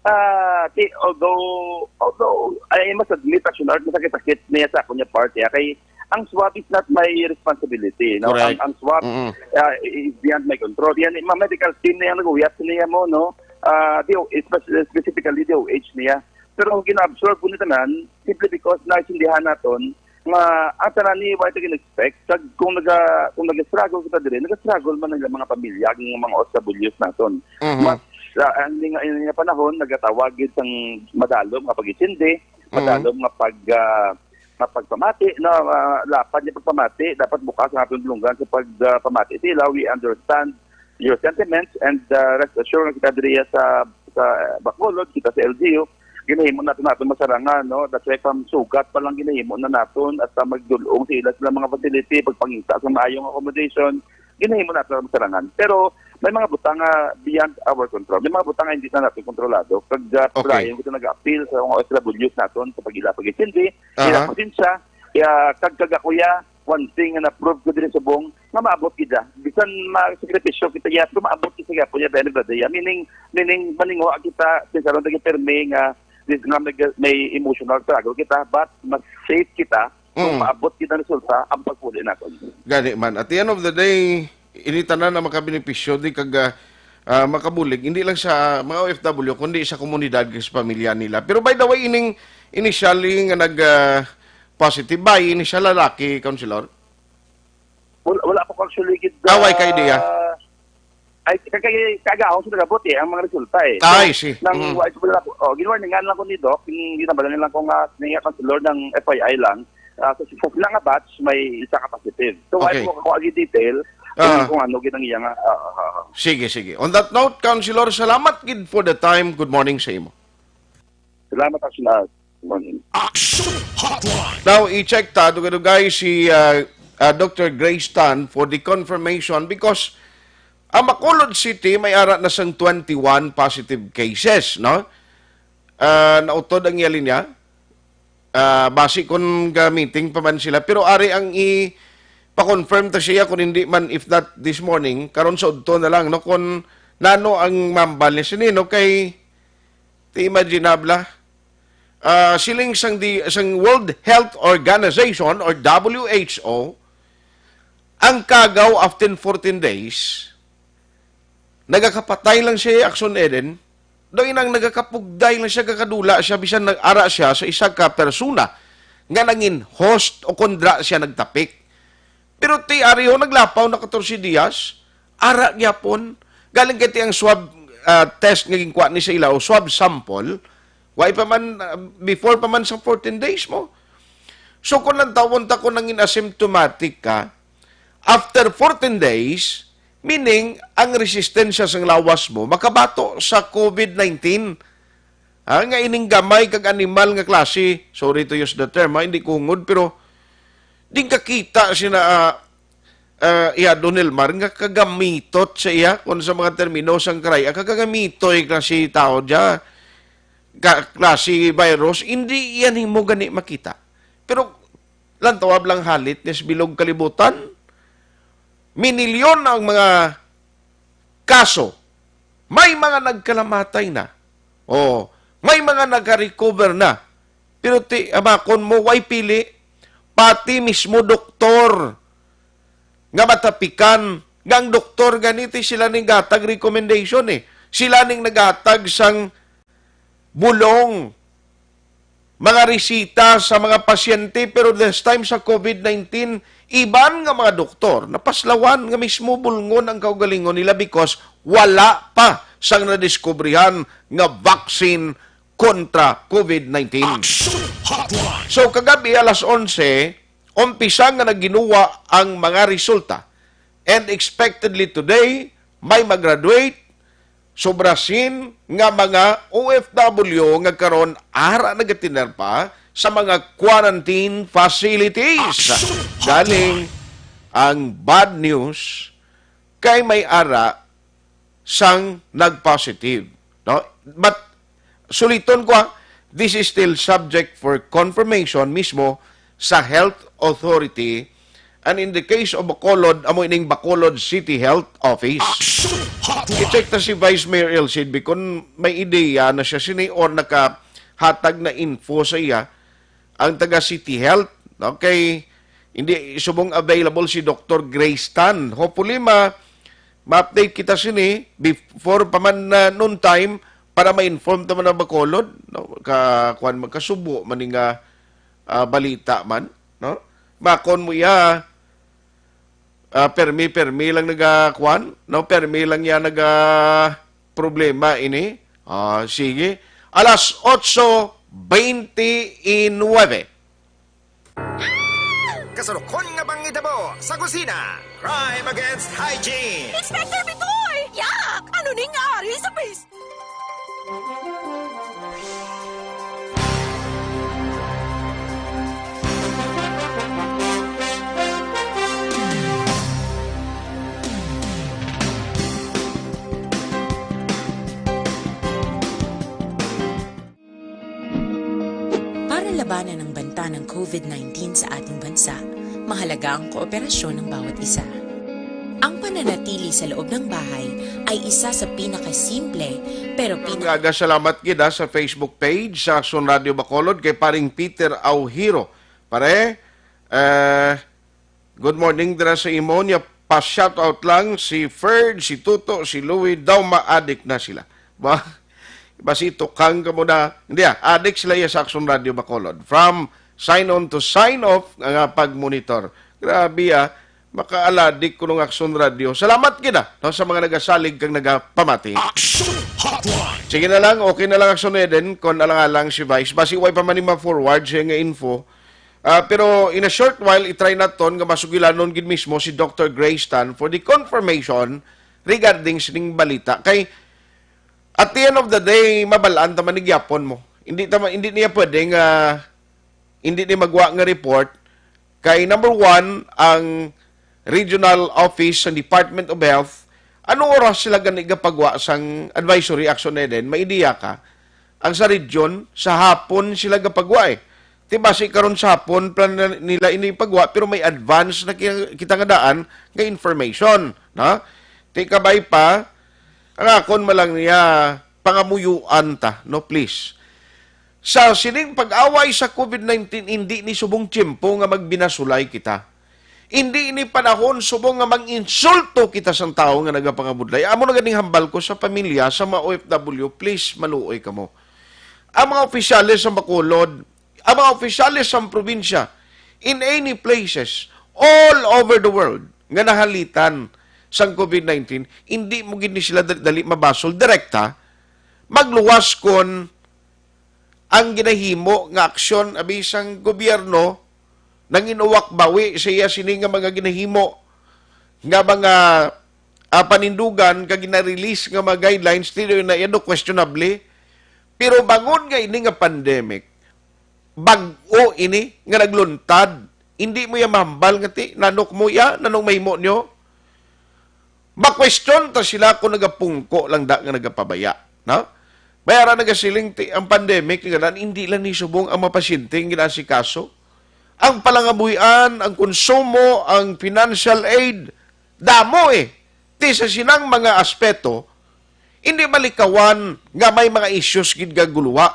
Ah, ti-, although, although, I must admit, Action Art, masakit-sakit niya sa akon nga part, ya, kay ang swab is not my responsibility, no? Correct. Ang, ang swab, Mm-mm. ah, is beyond my control. Yan, mga medical team na yung nag-uyat niya mo, no? Ah, D O, espe-, specifically D O H niya. Pero ang gina-absorb ko nito nan, simply because naintindihan naton nga ang tanan ni wa kita gin-expect, kag kung naga-, kung nag-struggle kita diri, nag-struggle man ang mga pamilya, ang mga O F Ws naton. Mhm. Mas, ah, ang nga, ang nga panahon, nagatawag gid sang madalom nga pag-intindi, Mhm. madalom nga pag, ah, nga pagpamati, na, ah, lapad nga pagpamati, dapat bukas ang aton dulonggan sa pag, ah, pamati. Sila, we understand your sentiments, and, ah, rest assured nga kita diri sa, sa Bacolod, kita sa L G U, ginahimo naton, naton masarangan, no? That's why from sugat pa lang ginahimo na naton at, ah, magdul-ong sa ila sila mga facility, pagpangita sa maayong accommodation, ginahimo naton masarangan. Pero may mga butang nga beyond our control. May mga butang nga hindi na natin kontrolado. Kag, ah, Okay. Brian, kita nag-appeal sa mga O F Ws naton sa pag-ila pag-intindi, Aha. ila pasensya, ya, kag, kag ako, ya, one thing nga na-prove ko diri subong, nga maabot kita. Bisan masakripisyo kita, ya, pero maabot kita gyapon, ya, at the end of the day, ya. Meaning, meaning, maninguha kita, since aron lagi pirmi nga, this nga may, may emotional struggle kita, but mas safe kita kung Mm. maabot kita resulta ang pagpuli naton. Gani man. At the end of the day, ini tanan na makabenepisyo di kag, ah, ah, makabulig, hindi lang sa mga O F W, kundi sa komunidad kag sa pamilya nila. Pero by the way, ining initially nga nag, ah, positive ba, ini siya lalaki, Counselor? Wala, wala pa ko actually gid, Ah, wala ka idea? ah, ay, kay, kay, kagahon sa nagabot eh, ang mga resulta eh. Ah, So, I see. nang Mm. wa-, wala ko, oh, ginwarningan lang ko ni Doc, yung ginabalan lang ko nga, nga Counselor ng F Y I lang. Ah, so, sa sila nga batch, may isa ka positive. So, wala Okay. ko, ko agi detail kung, Ah. kung ano gid ang iya nga, ah, ah, ah. Sige, sige. On that note, Counselor, salamat gid for the time. Good morning sa imo. Salamat, Action Art. Morning. Action Hotline. Now, i-check ta, dugay-dugay si, ah, ah, Doctor Grace Tan for the confirmation because ang Bacolod City may ara na sang twenty-one positive cases, no? Ah, nautod ang iya linya. Ah, basi kun ga-meeting pa man sila. Pero ari ang i-pa-confirm ta siya kung hindi man, if not this morning, karon sa udto na lang, no? Kung nano ang mambal ni sini, no? Kay, ti imaginable, ah, siling sang di, sang World Health Organization or W H O, ang kagaw after fourteen days, nagakapatay lang siya, Action Eden. Daw inang nagakapugday lang siya, kakadula siya, bisan nag-ara siya sa isa ka persona nga nangin host o kondra siya nagtapik. Pero ti ari ho, naglapaw na katorse dias, ara gyapon. Galing kay ti ang swab, ah, test nga ginkuha ni sa ila o swab sample, wa pa man, ah, before pa man sa fourteen days mo. So, kung lantawon ta kung nangin asymptomatic ka, after fourteen days, meaning, ang resistensya sang lawas mo makabato sa COVID nineteen. Ha, nga ining gamay kag animal nga klase, sorry to use the term, ha, hindi ko hungod, pero di kakita sina, ah, ah, iya, Don Elmar, nga kagamitot sa iya, kung sa mga termino sang karay, ah, kagamitoy klase tao dya, ka, klase virus, hindi yan himo gani makita. Pero lantawab lang halit ni sa bilog kalibutan, minilyon ang mga kaso. May mga nagkalamatay na. O, may mga nagka-recover na. Pero ti, amakon mo, way pili. Pati mismo doktor nga matapikan, nga ang doktor ganiti sila ning gatag recommendation eh. Sila ning nagatag sang bulong, mga resita sa mga pasyente, pero this time sa COVID nineteen, iban nga mga doktor, napaslawan nga mismo bulngon ang kaugalingon nila because wala pa sang nadiskubrihan nga vaccine kontra COVID nineteen. Action Hotline. So, kagabi alas onse, umpisa nga nagginuwa ang mga resulta. And expectedly today, may mag-graduate, sobra sin nga mga O F W nga karon ara nagatinerpa sa mga quarantine facilities. Galing ang bad news kay may ara sang nag-positive, no? But suliton ko, ah, this is still subject for confirmation mismo sa health authority, and in the case of Bacolod, amo ining Bacolod City Health Office. I-check ta si Vice Mayor El Sidbe kung may ideya na siya sini or nakahatag na info sa iya ang taga City Health. Okay, hindi subong available si Doctor Grace Tan. Hopefully, ma ma-update kita sini before pa man, ah, noon time para ma-inform ta man ang Bacolod, no? Ka, kuwan, magkasubo man ni nga, ah, balita man, no? Makon mo iya, ah, permi, permi lang naga, kuwan, no? Permi lang ya naga problema ini. Ah, sige. Alas otso twenty-nine. Kasurukon nga panghitabo sa kusina. Crime against hygiene. Inspector Bitoy! Yak! Ano ning ari sa base? Para labanan ang banta ng COVID nineteen sa ating bansa, mahalaga ang kooperasyon ng bawat isa. Ang pananatili sa loob ng bahay ay isa sa pinakasimple pero pina- Aga, salamat gid, ah, sa Facebook page sa Aksyon Radio Bacolod kay paring Peter Aujiro. Pare, eh, good morning dira sa imo. Niya pa-shoutout lang si Ferd, si Tuto, si Louie, daw ma-addict na sila. Ba, basi tukang ka mo na. Hindi, ah, addict sila ya sa Aksyon Radio Bacolod. From sign on to sign off nga pag-monitor. Grabe, ah, maka-aladik kuno nga Aksyon Radio. Salamat gid, ah, no, sa mga nagasalig kag nagapamati. Action Hotline. Sige na lang, okay na lang, Aksyon Eden, kon alang-alang si Vice. Basi way pa man ni ma-forward siya nga info. Ah, pero in a short while, i-try naton nga masugilanon gid mismo si Doctor Grace Tan for the confirmation regarding sining balita. Kay, at the end of the day, mabal-an ta man ni gyapon mo. Hindi ta ma-, hindi niya pwede nga, hindi ni magwa nga report. Kay number one, ang regional office sa Department of Health, anong oras sila gani gapagwa sang advisory, Action Eden? May ideya ka? Ang sa region, sa hapon sila gapagwa eh. Ti basi karon sa hapon, plan na nila ini ipagwa, pero may advance na ki-, kita nga daan nga information, no? Ti kabay pa, ang akon man lang niya, pangamuyuan ta, no, please. Sa sining pag-away sa COVID nineteen, hindi ni subong tiyempo nga magbinasulay kita. Hindi ini panahon subong nga mang-insulto kita sang tawo nga nagapangabudlay. Amo na ganing hambal ko sa pamilya, sa mga O F W, please, maluoy kamo. Ang mga opisyales sa Bacolod, ang mga opisyales sa probinsya, in any places, all over the world, nga nahalitan sang COVID nineteen, hindi mo gid ni sila dali, dali mabasol direkta, magluwas kon ang ginahimo nga aksyon abi sang gobyerno nanginuwak bawi sa iya sini nga mga ginahimo nga mga, ah, panindugan kag gina-release nga mga guidelines, ti na iya do questionably. Pero bangod nga ini nga pandemic, bag-o ini nga nagluntad, hindi mo ya mahambal nga ti nanok mo ya, nanong mahimo nyo. Makwestiyon ta sila kung nagapungko lang da nga nagapabaya, no? May ara nagasiling ti ang pandemic nga nan, hindi lang ni subong ang mga pasyente ang ginaasikaso. Ang palangabuhian, ang konsumo, ang financial aid, damo eh. Ti sa sinang mga aspeto, hindi malikawan nga may mga issues gid nga guluha.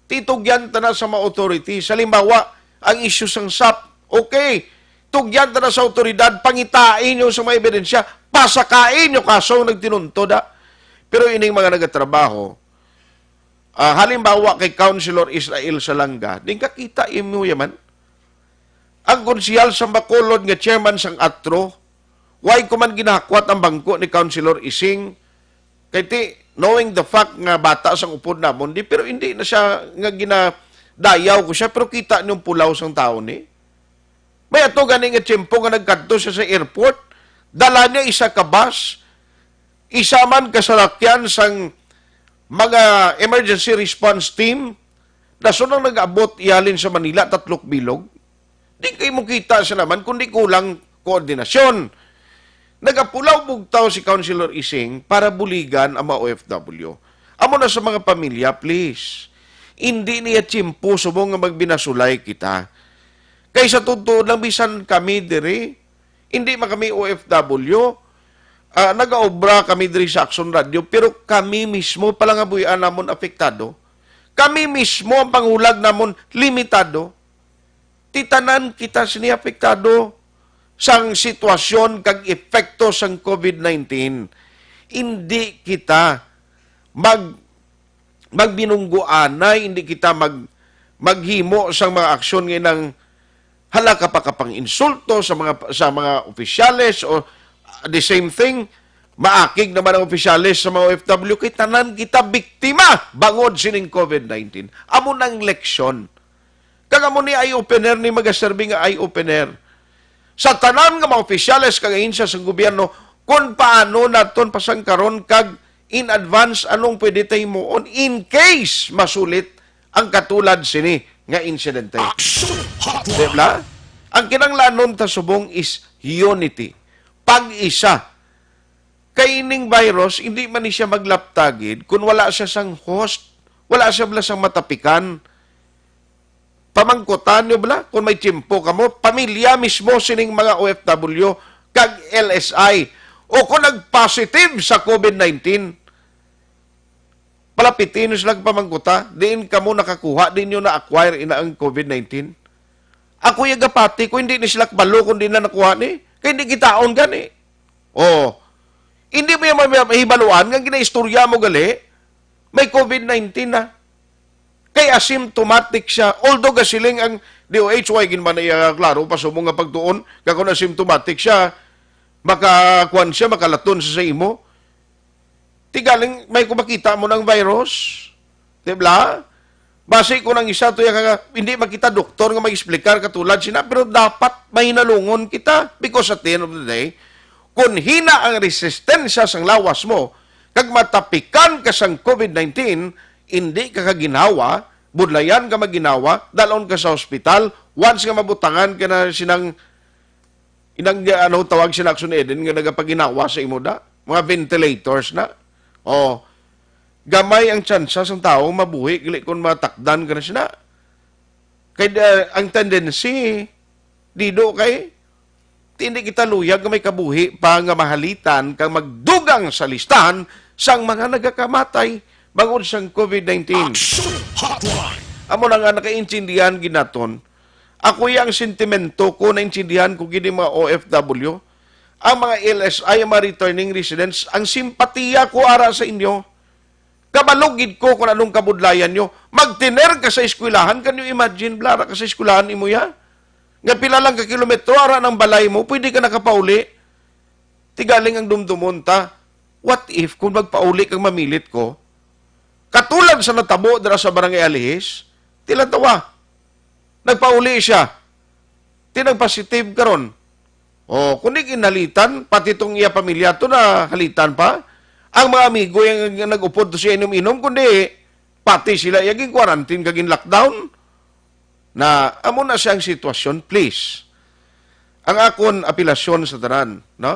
Titugyan ta na sa mga authority. Sa halimbawa, ang issue sang sap. Okay, tugyan ta na sa autoridad, pangitain nyo sa mga ebidensya, pasakain nyo kaso nagtinuntod, ha? Pero ining mga nagatrabaho, ah, halimbawa kay Councilor Israel Salanga, din kakita imo yaman. Ang konsehal sa Bacolod nga chairman sang atro, why ko man ginahakwat ang bangko ni Councilor Ising? Kay ti, knowing the fact nga bata sang upod namon, di, pero hindi na siya nga ginadayaw ko siya, pero kita niyong pulaw sang tawo ni. May ato gani nga tiyempo nga nagkadto siya sa airport, dala niya isa ka bus, isa man ka salakyan sang mga emergency response team, Dason ang nag-abot ihalin sa Manila, tatlok bilog. Di kay mo kita sa naman, kundi kulang koordinasyon. Nagapulaw bugtaw si Councilor Ising para buligan ang mga O F W. Amo na sa mga pamilya, please. Hindi niya tiyempo subong nga magbinasulay kita. Kay sa totoo lang, bisan kami diri, hindi man kami O F W, ah, nagaobra kami diri sa Action Radio, pero kami mismo, palangabuhian namon apektado. Kami mismo, ang panghulag namon limitado. Ti tanan kita sini apektado sang sitwasyon kag epekto sang COVID nineteen. Hindi kita mag magbinunggoanay, hindi kita mag maghimo sang mga aksyon nga nang hala ka pa ka pang-insulto sa mga, sa mga opisyales, o, uh, the same thing, maakig naman ang opisyales sa mga O F W, kay tanan kita biktima bangod sining COVID nineteen. Amo nang leksyon. Kag amo ni eye-opener, ni magaserbi nga eye-opener sa tanan nga mga opisyales kag ahensya sa gobyerno, kung paano naton pasangkaron kag in advance anong pwede ta himuon in case masulit ang katulad sini nga insidente. Action Hotline. Di ba? Ang kinahanglanon ta subong is unity, pag-isa. Kay ining virus, hindi man ni siya maglaptagid kung wala siya sang host, wala siya bala sang matapikan. Pamangkutan nyo bala kung may tiyempo kamo, pamilya mismo sining mga O F W kag L S I, o kung nag-positive sa COVID nineteen, palapiti nyo sila pamangkuta, diin kamo nakakuha, diin nyo na-acquire ina ang COVID nineteen? Ako yung gapati ko, hindi ni sila kabalo kung di na nakuha ni. Kay hindi kitaon gani. Oh, hindi mo yung mahibaluan nga ginaistorya mo gali, may COVID nineteen na. Kay asymptomatic siya. Although gasiling ang D O H, why gin man iya klaro pa subong nga pagtuon, nga kung asymptomatic siya, makakuan siya, makalaton siya sa imo. Ti galing may kumakita mo ng virus. Di ba? Basi ko nang isa to yung nga, hindi makita doktor nga mag-explicar katulad sina, pero dapat mahinalungon kita because at the end of the day, kung hina ang resistensya sang lawas mo, kag matapikan ka sang COVID nineteen, hindi ka kaginhawa, budlayan ka maginhawa, dalon ka sa ospital, once nga mabutangan ka na sinang, inang, ano, tawag sina Action Eden nga nagapaginawa sa imo da? Mga ventilators na. Oh, gamay ang tsansa sang tawo mabuhi, gali kon matakdan ka na sina. Kay, uh, ang tendency, dido kay, hindi kita luyag nga may kabuhi pa nga mahalitan kang magdugang sa listahan sang mga nagakamatay bangod sang COVID nineteen. Action Hotline. Amo na nga nakaintindihan ginaton. Ako yang sentimento ko, naintindihan ko gini mga O F W. Ang mga L S I, ang mga returning residents, ang simpatiya ko ara sa inyo. Kabalo gid ko kung anong kabudlayan nyo. Magtiner ka sa eskwelahan. Can you imagine, blara ka sa eskwelahan imo ya? Nga pila lang ka kilometro, ara ng balay mo, pwede ka nakapauli. Tigaling ang dumdumon ta. What if kung magpauli kang mamilit ko? Katulad sa natabo dira sa Barangay Alihis, tilantawa. Nagpauli siya. Ti nagpositive karon. Oh, kundi ginhalitan, pati tong iya pamilya to na halitan pa. Ang mga amigo yang nag-upod to siya inom-inom, kundi pati sila iya gin-quarantine kag gin-lockdown. Na amo na siya ang sitwasyon, please. Ang akon apelasyon sa tanan, no?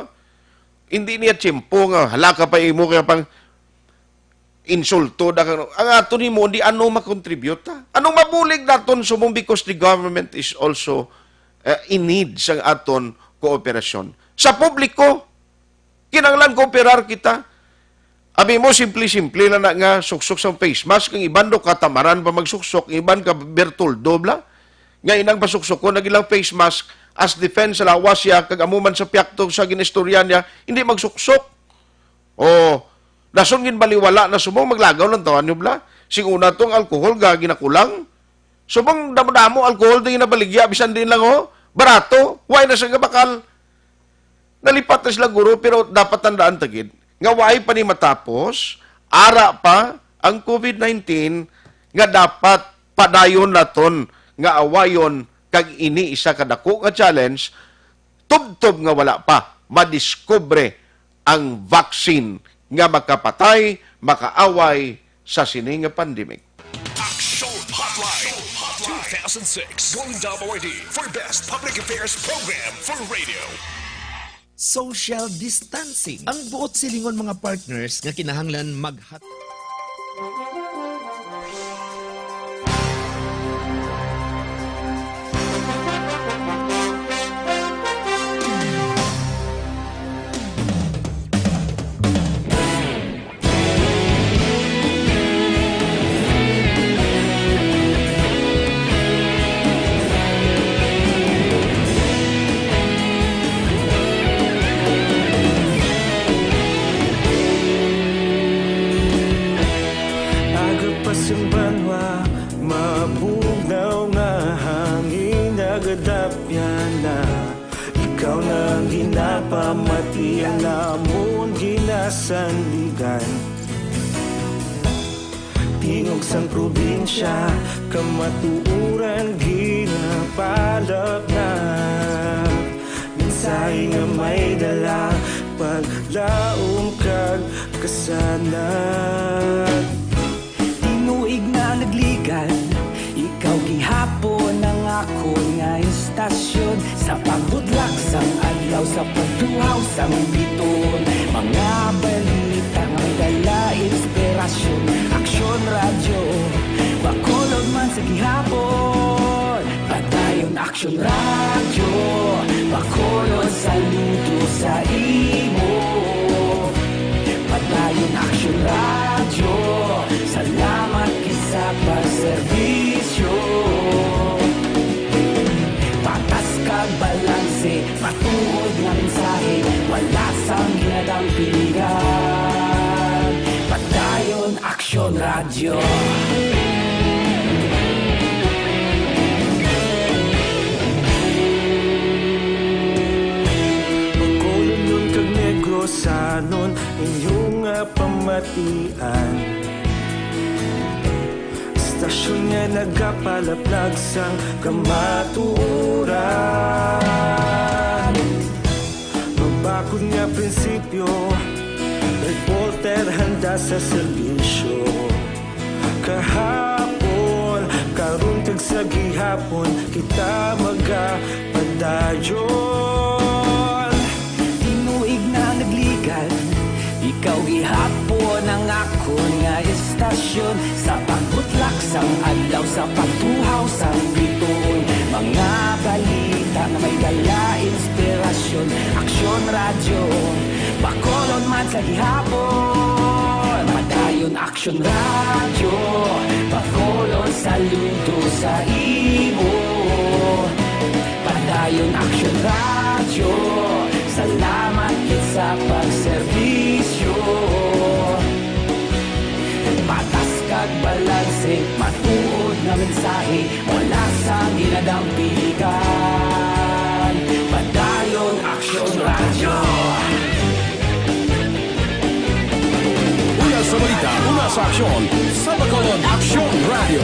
Hindi niya tiyempo nga hala ka pa imo kaya pang insulto da kang, ang ato nimo, di ano makontribute ta? Anong mabulig naton subong, because the government is also, uh, in need sa aton kooperasyon. Sa publiko, kinahanglan kooperar kita. Abi mo, simple-simple lang na nga suksok sang face mask, ang iban do katamaran pa magsuksok, ang iban ka bertuldo bla. Nga inang pasuksokon ang ilang face mask as defense sa lawas siya, kag amo man sa piyakto sa ginistorya niya, hindi magsuksok. Oh, dason ginbaliwala na subong maglagaw lang tawa nyo bla. Sing una tong alcohol ga ginakulang. Subong damo-damo alcohol din nabaligya, bisan din lang, oh. Barato, why na sa gabakal? Nalipat na sila, guro, pero dapat tandaan ta gid nga why pa ni matapos, ara pa ang COVID nineteen nga dapat padayon naton nga awayon, kag ini isa ka dako nga challenge, tubtob nga wala pa madiskubre ang vaccine nga makapatay, makaaway sa sini nga pandemic. Action Hotline. Thousand six Golden Dome Awardee for Best Public Affairs Program for Radio. Social distancing. Ang buot silingon, mga partners, nga kinahanglan maghat- Aga pa sang banwa, mabugnaw nga hangin, nagadapyan na. Ikaw na ang ginapamati, ang amon ginasandigan. Tingog sang probinsya, kamatuoran ginapalapnap. Mensahe nga may dala, paglaom kag kasanag. Tinuig na nagligan, ikaw gihapon ang akon nga istasyon. Sa pagbudlak sang adlaw, sa pagtuhaw sang bituon, mga balita nga may dala inspirasyon. Aksyon Radyo, Bacolod man sa gihapon. Padayon Aksyon Radyo, Bacolod, saludo sa imo. Padayon Aksyon Radyo, salamat gid sa pagserbisyo. Patas kag balanse, matuod nga mensahe, wala sang ginadampigan. Padayon Aksyon Radyo. Bacolodnon kag Negrosanon, inyo nga pamatian. Istasyon nga nagapalaplag sang kamatuoran. Mabakod nga prinsipyo, reporter handa sa serbisyo. Kahapon, karon, kag sa gihapon, kita magapadayon. Tinuig na nagligan, ikaw gihapon ang akon nga istasyon. Sa pagbutlak sang adlaw, sa pagtuhaw sang bituon, mga balita nga may dala inspirasyon. Aksyon Radyo, Bacolod man sa gihapon. Padayon Aksyon Radyo, Bacolod, saludo sa imo. Padayon Aksyon Radyo, salamat gid sa pagserbisyo. Patas kag balanse, matuod nga mensahe, wala sang ginadampigan. Padayon Aksyon Radyo. Una sa balita, una sa aksyon, sa Bacolod Aksyon Radyo.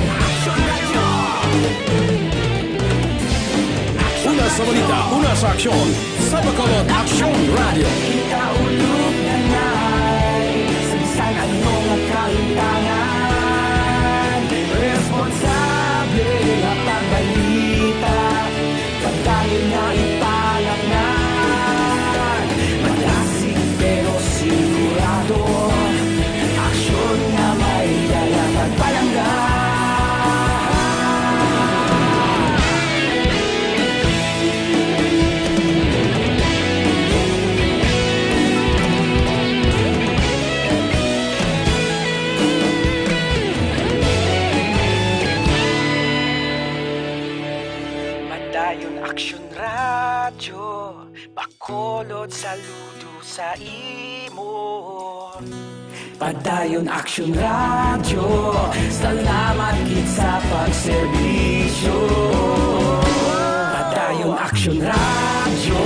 Una sa balita, una sa aksyon, sa Bacolod Aksyon Radyo. Kita ulog na nay, sa bisan ano nga kahintangan, responsable nga pagbalita. Padayon nga ipalangnan, madasig pero sigurado, aksyon nga may dala pagpalangga. Padayon Aksyon Radyo, Bacolod, saludo sa imo. Padayon Aksyon Radyo, salamat gid sa pagserbisyo. Padayon Aksyon Radyo,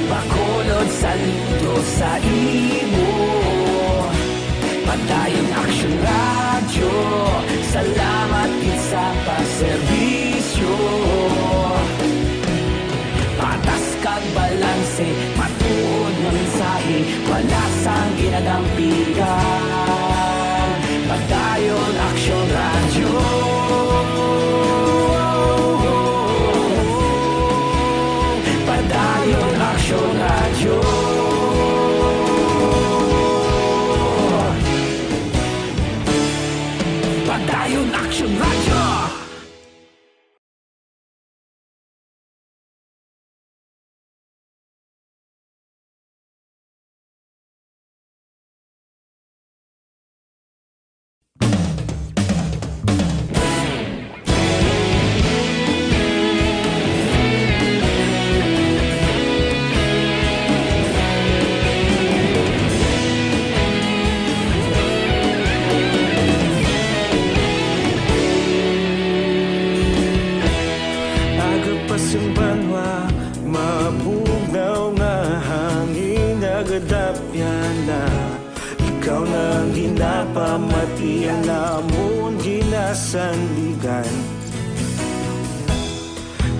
Bacolod, saludo sa imo. Padayon Aksyon Radyo, salamat gid sa pagserbisyo. Patas kag balanse, matuod nga mensahe, wala sang ginadampigan. Padayon Aksyon Radyo. Action Radyo! Aga pa sang banwa, mabugnaw nga hangin nagadapyan na. Ikaw na ang ginapamatian namon ginasandigan.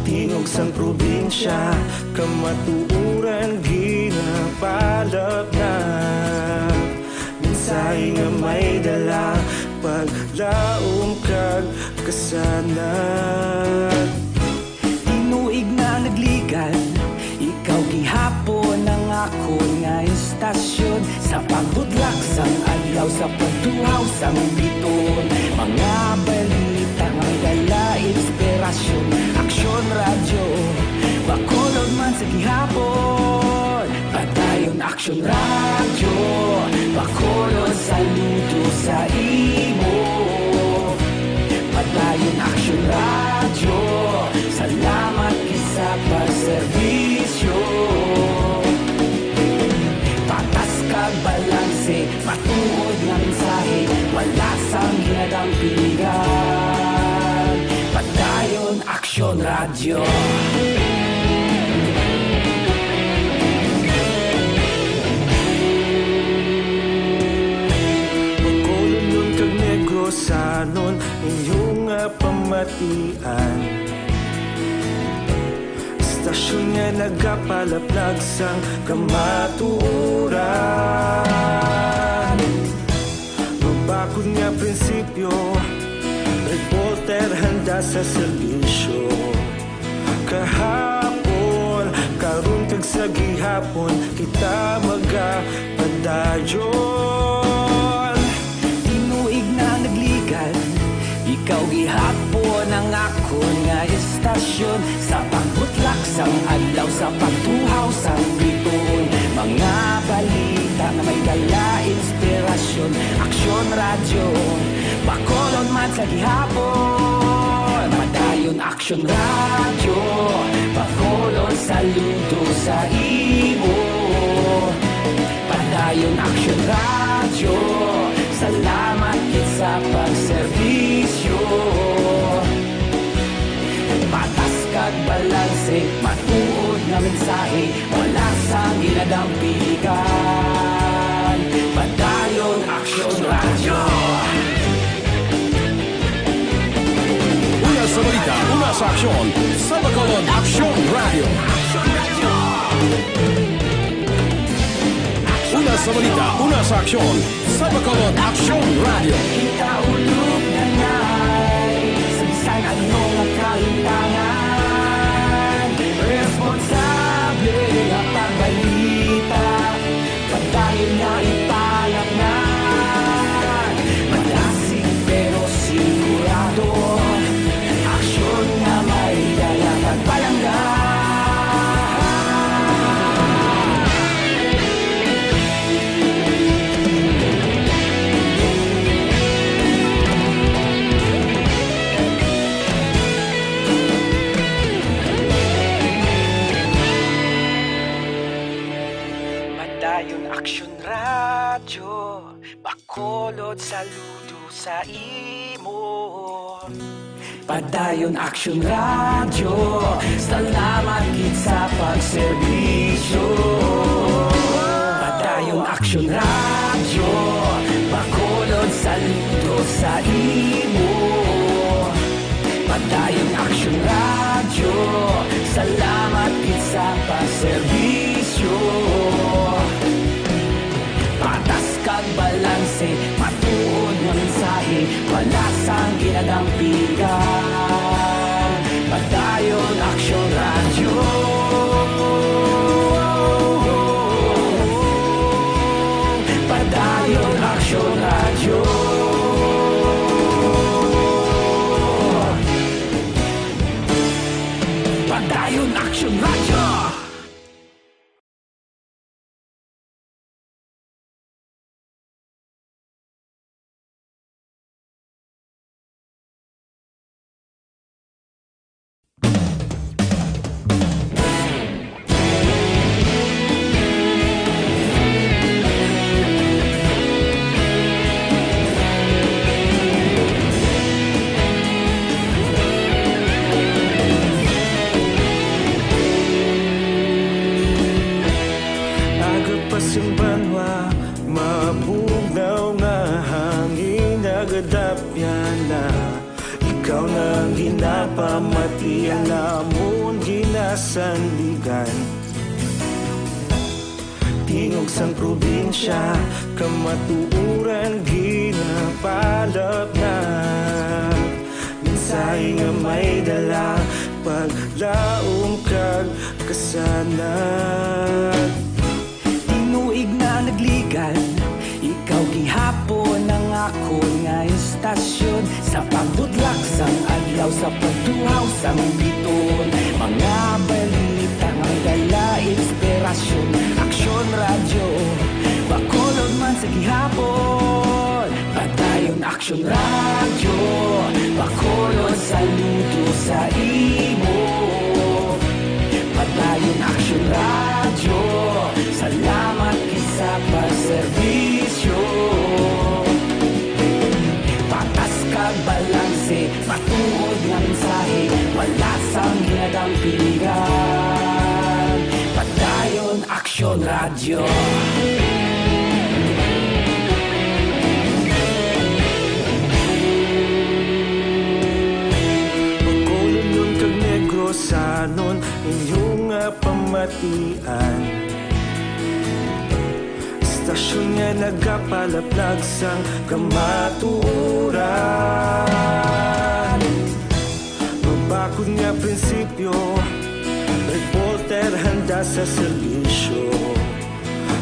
Tingog sang probinsya, kamatuoran ginapalapnap. Mensahe nga may dala, paglaom kag kasanag. Tinuig na nagligan, ikaw gihapon ang akon nga istasyon. Sa pagbutlak sang adlaw, sa pagtuhaw sang biton, mga balita nga may dala inspirasyon. Aksyon Radyo, Bacolod man sa gihapon. Padayon Aksyon Radyo, Bacolod, saludo sa imo. Padayon Aksyon Radyo, salamat gid sa pagserbisyo. Patas kag balanse, matuod nga mensahe, wala sang ginadampigan. Padayon Aksyon Radyo. Bacolodnon kag Negrosanon, inyo nga pamatian. Istasyon nga nagapalaplag sang kamatuoran. Mabakod nga prinsipyo, reporter handa sa serbisyo. Kahapon, karon kag sa gihapon, kita magapadayon. Tinuig na nagligan, ikaw gihapon ang akon nga istasyon. Sa pagbutlak sang adlaw, sa pagtuhaw sang biton, mga balita nga may dala inspirasyon. Aksyon Radyo, Bacolod man sa gihapon. Padayon Aksyon Radyo, Bacolod, saludo sa imo. Padayon Aksyon Radyo, salamat gid sa pagserbisyo. Patas kag balanse, matuod nga mensahe, wala sang ginadampigan. Padayon Aksyon Radyo. Una sa balita, una sa aksyon, sa Bacolod Aksyon Radyo. Una sa balita, una sa aksyon, sa Bacolod Aksyon Radyo. Kita ulog na ngay, sa bisan ano nga kalimtangan, responsable nga pagbalita. Padayon nga ipalapngan, madasig pero sigurado, aksyon nga may dala kag palangga. Padayon Aksyon Radyo, Bacolod, saludo sa imo. Padayon Aksyon Radyo, salamat gid sa pagserbisyo. Padayon Aksyon Radyo, Bacolod, saludo sa imo. Padayon Aksyon Radyo, salamat gid sa pagserbisyo. Patas kag balanse, matuod nga mensahe, wala sang ginadampigan. Padayon Aksyon Radyo. Padayon Aksyon Radyo. Kadapyana, ikaw na ang ginapamatian, amon ginasandigan. Tingog sang probinsya, kamatuoran ginapalapnat. Mensahe nga may dala, paglaom kag kasanag. Tinuig na nagligan, ikaw gihapon ang akon nga istasyon. Sa pagbudlak sang adlaw, sa pagtuhaw sang bituon, mga balita nga may dala inspirasyon. Aksyon Radyo, Bacolod man sa gihapon. Padayon Aksyon Radyo, Bacolod, saludo sa imo. Padayon Aksyon Radyo, salamat gid sa pagserbisyo. Patas kag balanse, matuod nga mensahe, wala sang ginadampigan. Padayon Aksyon Radyo. Bacolodnon kag Negrosanon, inyo nga pamatian. Istasyon nga nagapalaplag sang kamatuoran. Mabakod nga prinsipyo, reporter handa sa serbisyo.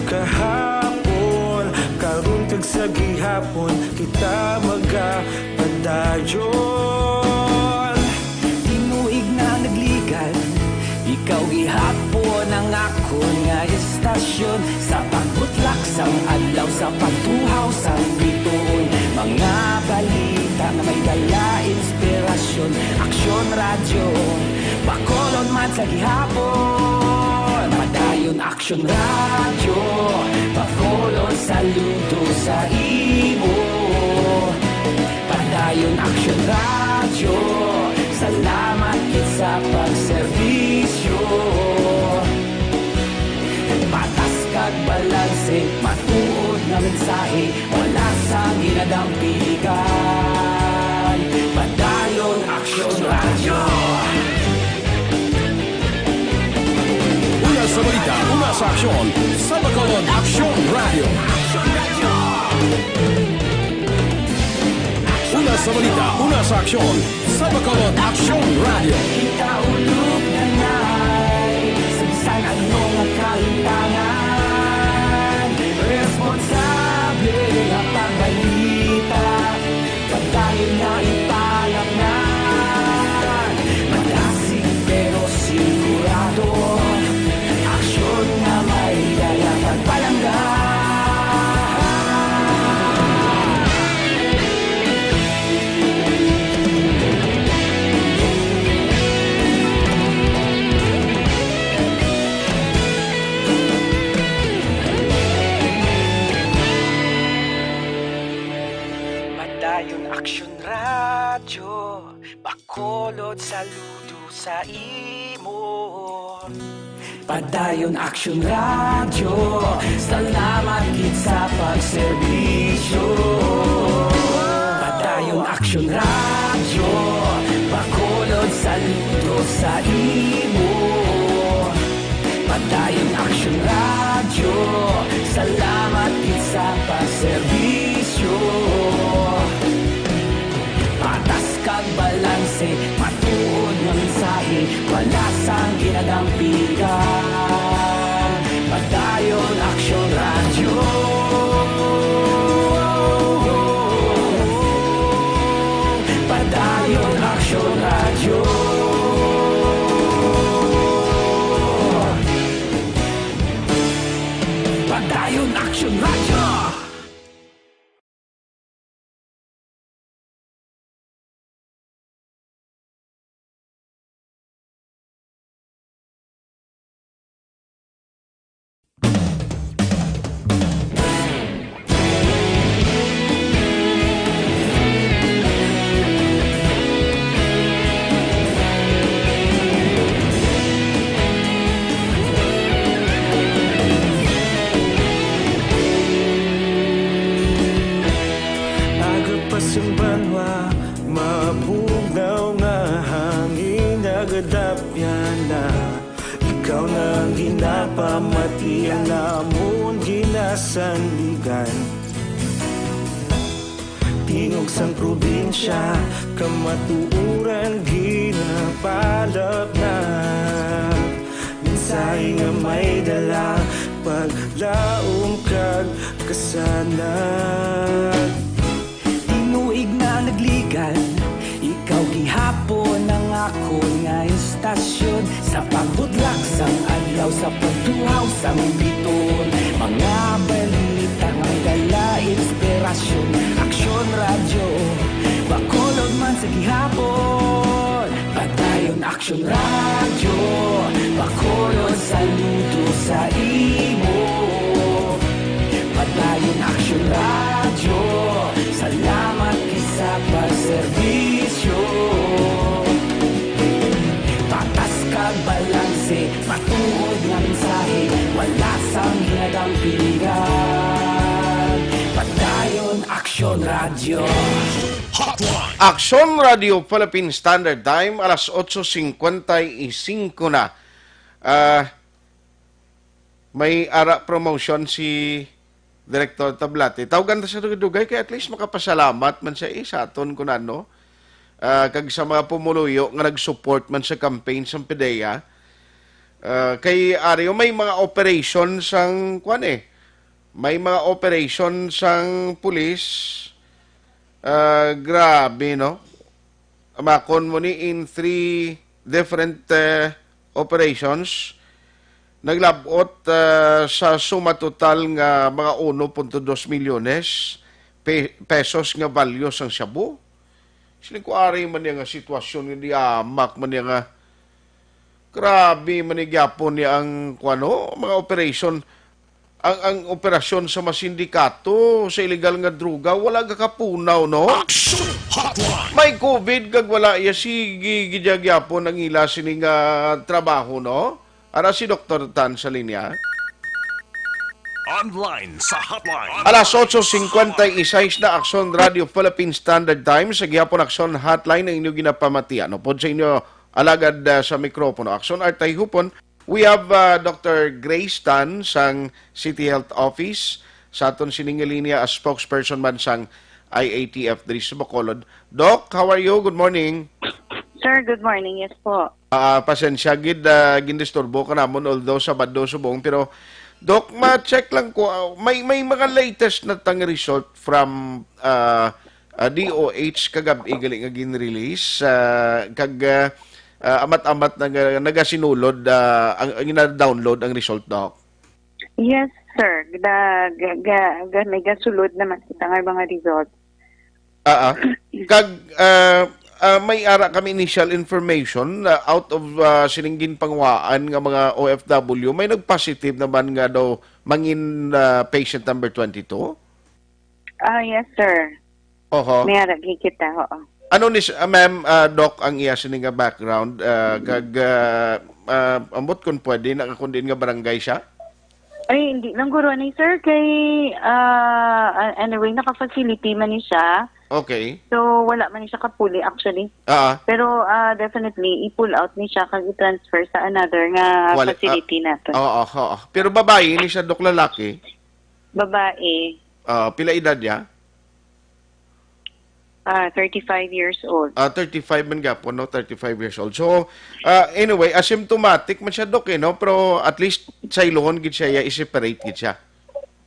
Kahapon, karon kag sa gihapon, kita magapadayon. Tinuig na nagligan, ikaw gihapon ang akon nga istasyon. Sa pagbutlak sang adlaw, sa pagtuhaw sang bituon, mga balita nga may dala inspirasyon. Aksyon Radyo, Bacolod man sa gihapon. Padayon Aksyon Radyo, Bacolod, saludo sa imo. Padayon Aksyon Radyo, salamat gid sa pagserbisyo. Patas kag balanse, matuod nga mensahe, wala sang ginadampigan. Padayon Aksyon Radyo. Una sa balita, una sa aksyon, sa Bacolod Aksyon Radyo. Una sa balita, una sa aksyon, sa Bacolod Aksyon Radyo. Kita ulog na nay, sa bisan ano nga kalimtangan, responsable nga pagbalita. Padayon na ipalapnan, madasig pero sigurado. Aksyon nga may dala pagpalangga. Padayon Aksyon Radyo, Bacolod, saludo sa imo. Padayon Aksyon Radyo, salamat gid sa pagserbisyo. Padayon Aksyon Radyo, Bacolod, saludo sa imo. Padayon Aksyon Radyo, salamat gid sa pagserbisyo. Patas kag balanse, matuod nga mensahe, wala sang ginadampigan. Padayon Aksyon Radyo. Padayon Aksyon Radyo. Padayon Aksyon Radyo. Pasang banwa, mabugnaw nga hangin nagadapyan na. Ikaw na ang ginapamati, ang amon ginasandigan. Tingog sang probinsya, kamatuoran ginapalapnag. Mensahe nga may dala, paglaom kag kasanag. Tinuig na nagligan, ikaw gihapon ang akon nga istasyon. Sa pagbudlak sang adlaw, sa pagtuhaw sang biton, mga balita nga may dala inspirasyon. Aksyon Radyo, Bacolod man sa gihapon. Padayon Aksyon Radyo, Bacolod saludo sa imo. Padayon Aksyon Radyo, salamat kay sa pagserbisyo. Patas kag balanse, matuod nga mensahe, wala sang hinadampingan. Padayon Aksyon Radyo. Hotline. Aksyon Radio Philippine Standard Time, alas otso cincuenta y cinco na. Ah, may ara promotion si Director Tablate. Tawgan ta sa dugay-dugay kay at least makapasalamat man siya, eh, sa aton kun ano. Ah, kag sa mga pumuluyo nga nag-support man sa campaign sa PDEA. Ah, kay Ario, may mga operation sang, kwan eh, may mga operation sang pulis. Ah, grabe, no? Amakon mo ni in three different, eh, operations. Naglabot, ah, sa suma total nga mga uno punto dos milyones pe-, pesos nga value sang shabu. Siling ko, ari man niya nga sitwasyon nga di amak man niya nga grabe man ni gyapon ni ang, kuwano, mga operasyon. Ang, ang operasyon sa masindikato sa iligal nga droga, wala gakapunaw, no? Action Hotline! May covid kag wala iya, sige gid gyapon ang ila sini nga trabaho, no? Ara si Doktor Tan sa linya. Online sa hotline. Alas otso cincuenta y seis na, Aksyon Radio Philippine Standard Time. Sa gihapon, Aksyon Hotline ang inyo ginapamatian. Upod sa inyo alagad, ah, sa mikropono, Aksyon Artay Hupon. We have, ah, Doctor Grace Tan sang City Health Office sa aton sining nga linya as spokesperson man sang I A T F diri sa Bacolod. Doc, how are you? Good morning. Sir, good morning. Yes po. Ah, pasensya gid, ah, gindisturbo ka namon, although Sabado subong, pero, Doc, ma-check lang ko, ah, may, may mga latest na tang result from, ah, ah, D O H kagab-i gali nga gin-release, ah, kag, ah, ah, amat-amat naga-, nagasinulod, ah, ang, ang gina-download ang result, Doc? Yes, sir. Da-, ga-, ga-, ga-, may gasulod naman kita nga mga results. Ah, ah. Kag, ah, ah, may ara kami initial information na out of, ah, sining ginpanguhaan nga mga O F W, may nag-positive naman nga daw mangin, ah, patient number twenty-two? Ah, yes, sir. Oho. May ara gid kita, oo. Ano ni s-, ah, ma'am, ah, Doc, ang iya sini nga background, ah, kag, ah, ah, ambot kung pwede, naka-, kung diin nga barangay siya? Ay, hindi lang guro ni sir kay, ah, ah, anyway, naka-facility man ni siya. Okay. So, wala man ni siya kapuli, actually. Ah. Pero, ah, definitely, i-pull out ni siya kag i-transfer sa another nga Wala, ah, facility natin. Oo, oo. Pero babae ni siya, Doc, lalaki? Babae. Ah, pila edad niya? Ah, thirty-five years old. Ah, thirty-five man gapon, no? Thirty-five years old. So, ah, anyway, asymptomatic man siya, Doc, eh, no? Pero at least sa iluhon gid siya, iya, i-separate gid siya.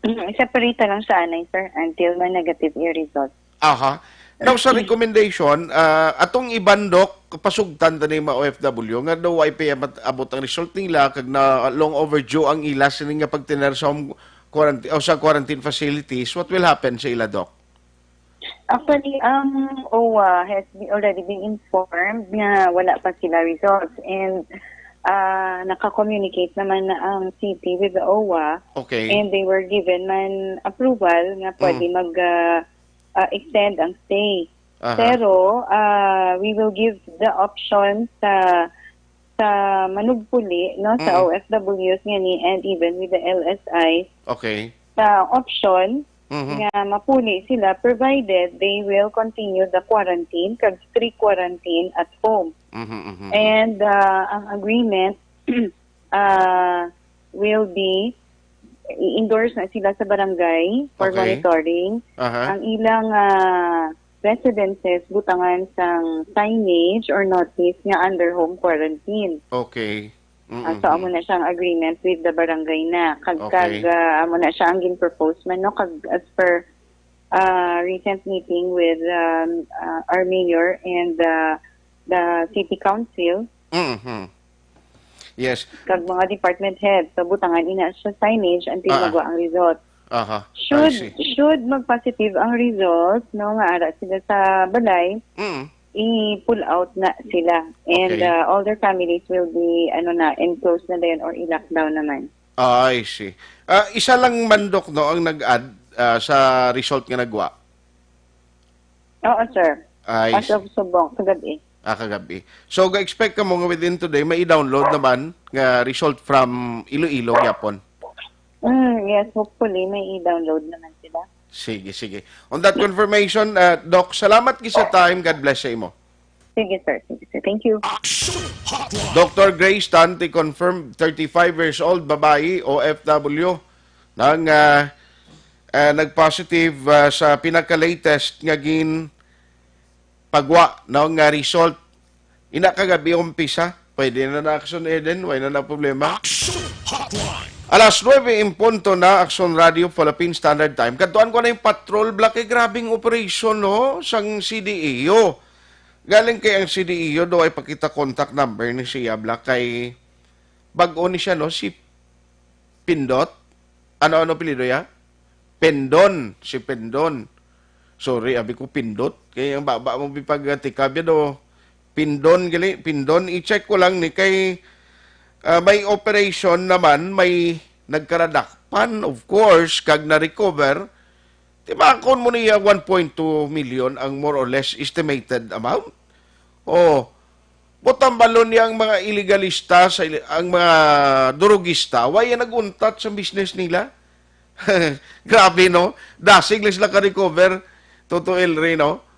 Mm, i-separate na lang sa anay, sir, until may negative yung result. Aha. Now, sa recommendation, ah, atong iban, Doc, pasugtan ta ni mga O F W nga daw way pa mat-, abot ang result nila, kag na long overdue ang ila sini nga pagtener sa home quarantine o sa quarantine facilities. What will happen sa ila, Doc? Actually, ang O W A has be-, already been informed nga wala pa sila results, and, ah, naka-communicate naman na ang city with the O W A, Okay. and they were given man approval nga pwede Mm. mag, ah, ah, extend ang stay. Aha. Pero, ah, we will give the option sa, sa manugpuli, no, sa Mm. O F Ws nga ni, and even with the L S I, Okay. sa option Mhm. nga mapuli sila, provided they will continue the quarantine, kag strict quarantine at home. Mhm, mhm. And, ah, ang agreement, ah, will be, i-endorse na sila sa barangay for Okay. monitoring. Aha. Ang ilang, ah, residences butangan sang signage or notice nga under home quarantine. Okay. Ah, so, Mm-mm. amo na siya ang agreement with the barangay na. Kag, Okay. kag, ah, amo na siya ang gin-propose man, no? Kag as per, ah, recent meeting with, um, ah, our mayor and, ah, the city council, Mm-hmm. Yes. kag mga department head, so butangan ina siya signage until Ah, ah. magwa ang result. Aha, I Should, see. should mag-positive ang result, no, nga ara sila sa balay, Mm. i-pull out na sila. And, Okay. uh, all their families will be, ano na, enclosed na din or i-lockdown naman. Ah, I see. Ah, isa lang man, Doc, no, ang nag-add, ah, sa result nga nagwa? Oo, sir. I As see. of subong, sa gabi. Ah, kagabi. So, ga-expect ka mo nga within today, may i-download naman nga result from Iloilo gyapon? Mm, yes, hopefully, may i-download naman sila. Sige, sige. On that confirmation, ah, Doc, salamat gid sa time. God bless sa imo. Sige, sir. Sige, sir. Thank you. Action Hotline. Doctor Grace Tante confirmed, thirty-five years old, babayi, O F W, nang, ah, ah, nag-positive, ah, sa pinaka-latest nga gin pagwa, no, nga result. Ina kagabi umpisa. Pwede na na action, Eden. Wala na na problema. Action Hotline. Alas nuebe en punto na, Action Radio, Philippine Standard Time. Kadtuan ko na yung patrol, Black. Eh, grabing operation, no? Sang C D E O. Galing kay ang C D E O, do ay pakita contact number ni siya, Black. Kay bag-o ni siya, no? Si Pindot? Ano, ano apelyido ya? Pendon, si Pendon. Sorry, abi ko Pindot. Kay ang baba mo bipag-, ah, tikab yan, oh. Pindon, gali, Pindon. I-check ko lang ni kay, ah, may operation naman, may nagkaradakpan, of course, kag na-recover. Timakon mo niya one point two million ang more or less estimated amount. Oh, butambalon niya ang mga iligalista, sa ili-, ang mga durugista, why yan nag-untat sa business nila? Grabe, no? Dasig lang sila ka-recover, Toto El Rey, no?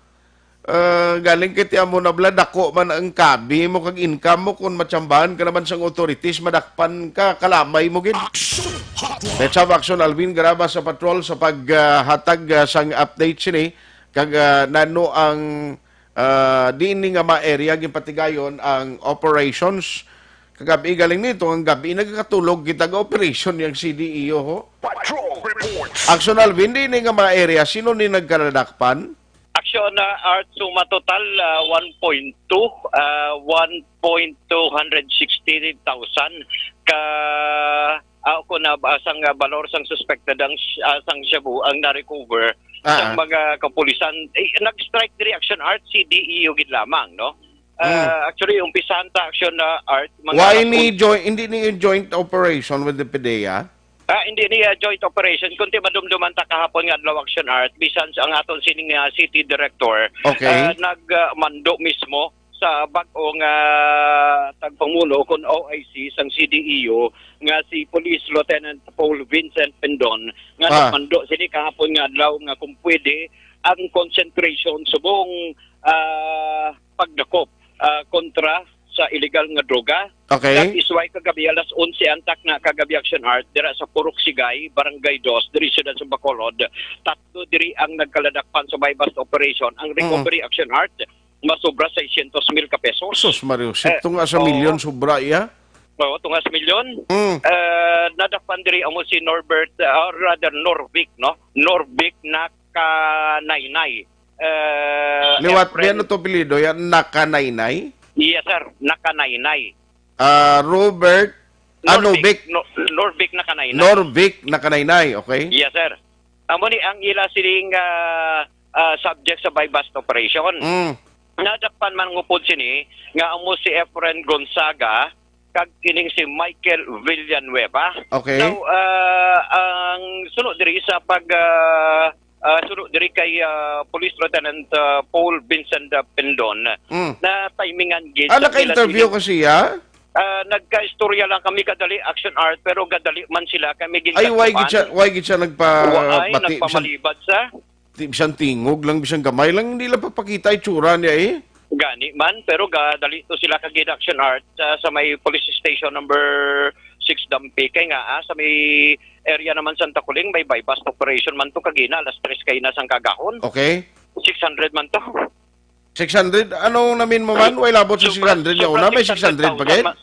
Ah, galing kay ti amo na bala, dako man ang kabi mo kag income mo, kung matsambahan ka naman sang authorities, madakpan ka, kalamay mo gid. Action Hotline. Let's have Action Alvin Garaba sa patrol sa paghatag, ah, sang update sini, kag, ah, nano ang ah, diin ni nga mga area ginpatigayon ang operations. Kagabi galing nito, ang gabi nagkatulog kita ga operation yang C D E O, ho. Patrol reports. Action Alvin, diin ni nga mga area, sino ni nagkaladakpan? Action, ah, Art, suma total, ah, one point two, ah, one point two hundred sixty thousand ka, ah, kung na, ah, sang, ah, balor sang suspected ang, ah, sang shabu ang na-recover Ah, sang ah. mga kapulisan. Eh, nag-strike diri, Action Art, C D E O gid lamang, no? Ah, Mm. actually, umpisahan ta, Action, ah, Art, mga Why alas ni on- join, hindi ni joint operation with the PDEA? Ah, hindi ni, ah, joint operation, kundi madumduman ta kahapon nga adlaw, Action Art, bisan sa ang aton sining, ah, city director, Okay. ah, nag, ah, mando mismo sa bag-o nga tagpangulo kun O I C sang C D E O nga si Police Lieutenant Paul Vincent Pendon nga Ah. nagmando sini kahapon nga adlaw nga kung pwede ang concentration subong, ah, pagdakop, ah, kontra sa illegal nga droga. Okay. That is why kagabi alas onse antak na kagabi, Action Art, dira sa Purok Sigay, Barangay Dos, diri siyudad sa Bacolod, tatlo diri ang nagkaladakpan sa buy-bust operation. Ang Mm. recovery, Action Art, masobra seiscientos mil ka pesos. Sus, Mario, si Eh, tunga sa oo. milyon, sobra iya. Oo, tunga sa milyon. Mm. Eh, nadakpan diri amo si Norbert, uh, or rather Norvic, no? Norvic Nakanaynay. Eh, Liwat, Efren. Ano to apelyido yan? Nakanaynay? Yes, sir. Nakanaynay. Ah, Robert, ah, Norvic. Novic. No-, Norvic Nakanaynay. Norvic Nakanaynay, okay? Yes, sir. Amo ni ang ila sining, ah, ah, subject sa buy-bust operation. Mm. Nadakpan man ngupod sini nga amo si Efren Gonzaga kag kining si Michael Villanueva. Okay. Now, ah, ang suno diri sa pag, ah, ah, suno diri kay, ah, Police Lieutenant, ah, Paul Vincent, ah, Pendon, Mm. na timingan gid Ah, sa naka-interview ila sining ka siya? Ah, nagkaistorya lang kami kadali, Action Art, pero gadali man sila kay may Ay, why gid siya, ginkakuan. Why gid siya Wa ay, nagpabati? Bisan, nagpamalibad sa di, bisan tingog lang, bisan gamay lang, hindi lang papakita itsura niya eh. Gani man, pero gadali to sila kag Action Art, ah, sa may police station number six Dampi. Kay nga, ah, sa may area naman Santa Kuling, may buy-bust operation man to kagina, alas tres kay na sang kagahon. Okay. Six hundred man to. Six hundred? Ano namin mo man? Way labot sa Sobra, six hundred niya sobra una, may six hundred pa six hundred thousand gid? Ma-,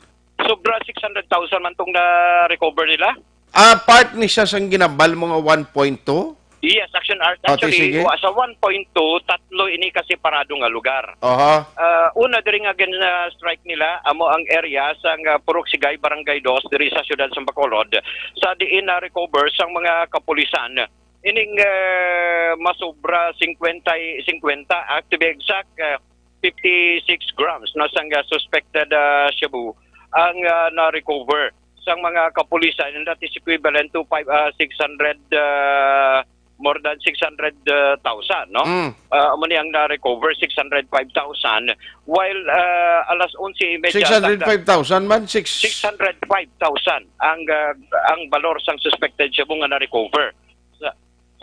sobra six hundred thousand man tong na-recover nila. Ah, part ni siya sang ginambal mo nga one point two? Yes, Action Art. Oh, ti-, Actually, sige. Wa-, sa one point two, tatlo ini ka separado nga lugar. Aha. Ah, una diri nga gin-, ah, strike nila, amo ang area sang, ah, Purok Sigay, Barangay Dos, diri sa siyudad sa Bacolod, sa diin na-recover sang mga kapulisan ining, eh, masobra singkwenta, singkwenta, ah, to be exact, eh, fifty-six grams na sang, ah, suspected, ah, shabu ang, ah, na-recover sang mga kapulisan, and that is equivalent to five, ah, six hundred, ah, more than six hundred thousand, no? Mm. Ah, amo ni ang na-recover, six hundred five thousand, while, ah, alas onse y media, six hundred five thousand man? Six hundred five thousand ang, ah, ang balor sang suspected shabu nga na-recover sa,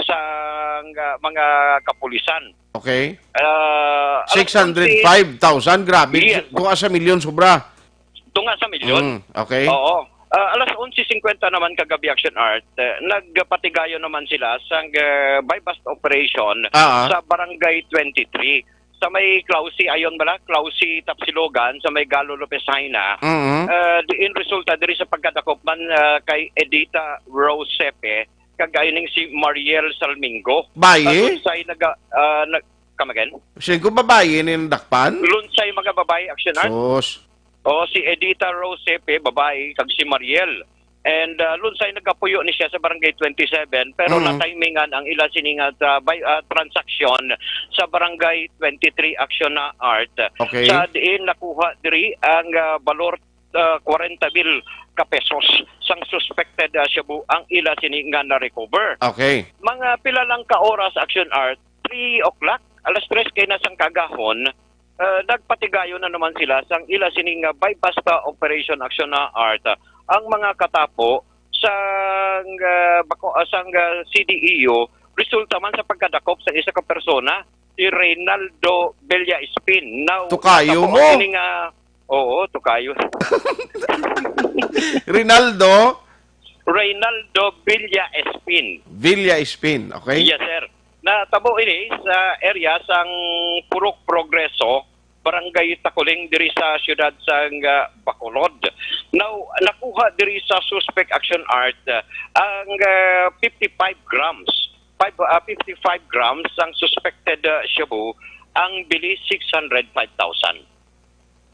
sang, ah, mga kapulisan. Okay. Ah, alas onse, six hundred five thousand, grabe. Yes. Tunga sa milyon, sobra. Tunga sa milyon. Mm, okay. Oo. Ah, alas onse singkwenta naman kagabi, Action Art, eh, nagpatigayon naman sila sang, eh, buy-bust operation Ah, ah. sa Barangay twenty-three, sa may Clausi, ayon bala, Clausi, Tapsilogan, sa may Galo Lopez Jaena. Mm-hmm. Eh, diin resulta diri sa pagkadakop man, ah, kay Edita Rose Sepe, kag ining si Mariel Salmingo. Bayi? Ah, lunsay naga-, ah, nag-, come again? Siya ko babayi ni nadakpan? Lunsay mga babayi, Action Art. Sus. O, si Edita Rose Sepe, babayi, kag si Mariel. And, ah, lunsay nagapuyo ni siya sa Barangay twenty-seven, pero Mm. natimingan ang ila sini nga tra-, bay-, ah, transaksyon sa Barangay twenty-three, Action Art. Okay. Sa diin nakuha diri ang, ah, balor, ah, kwarenta mil ka pesos sang suspected, ah, shabu ang ila sini nga na-recover. Okay. Mga pila lang ka oras, Action Art, three o'clock, alas tres kay na sang kagahon, ah, nagpatigayon na naman sila sang ila sini nga buy-bust operation, Action Art. Ang mga katapo sang, ah, bako-, ah, sang, ah, C D E O, resulta man sa pagkadakop sa isa ka persona, si Reynaldo Villa Espin. Now, Tukayo natabo mo? Kini nga, oo, tukayo. Rinaldo? Reynaldo Villa Espin. Villa Espin, okay. Yes, sir. Natabo ini sa area sang Purok Progreso, Barangay Takuling, diri sa siyudad sang, ah, Bacolod. Now, nakuha diri sa suspect, Action Art, ah, ang, ah, fifty-five grams, five, ah, fifty-five grams ang suspected, ah, shabu, ang bili six hundred five thousand.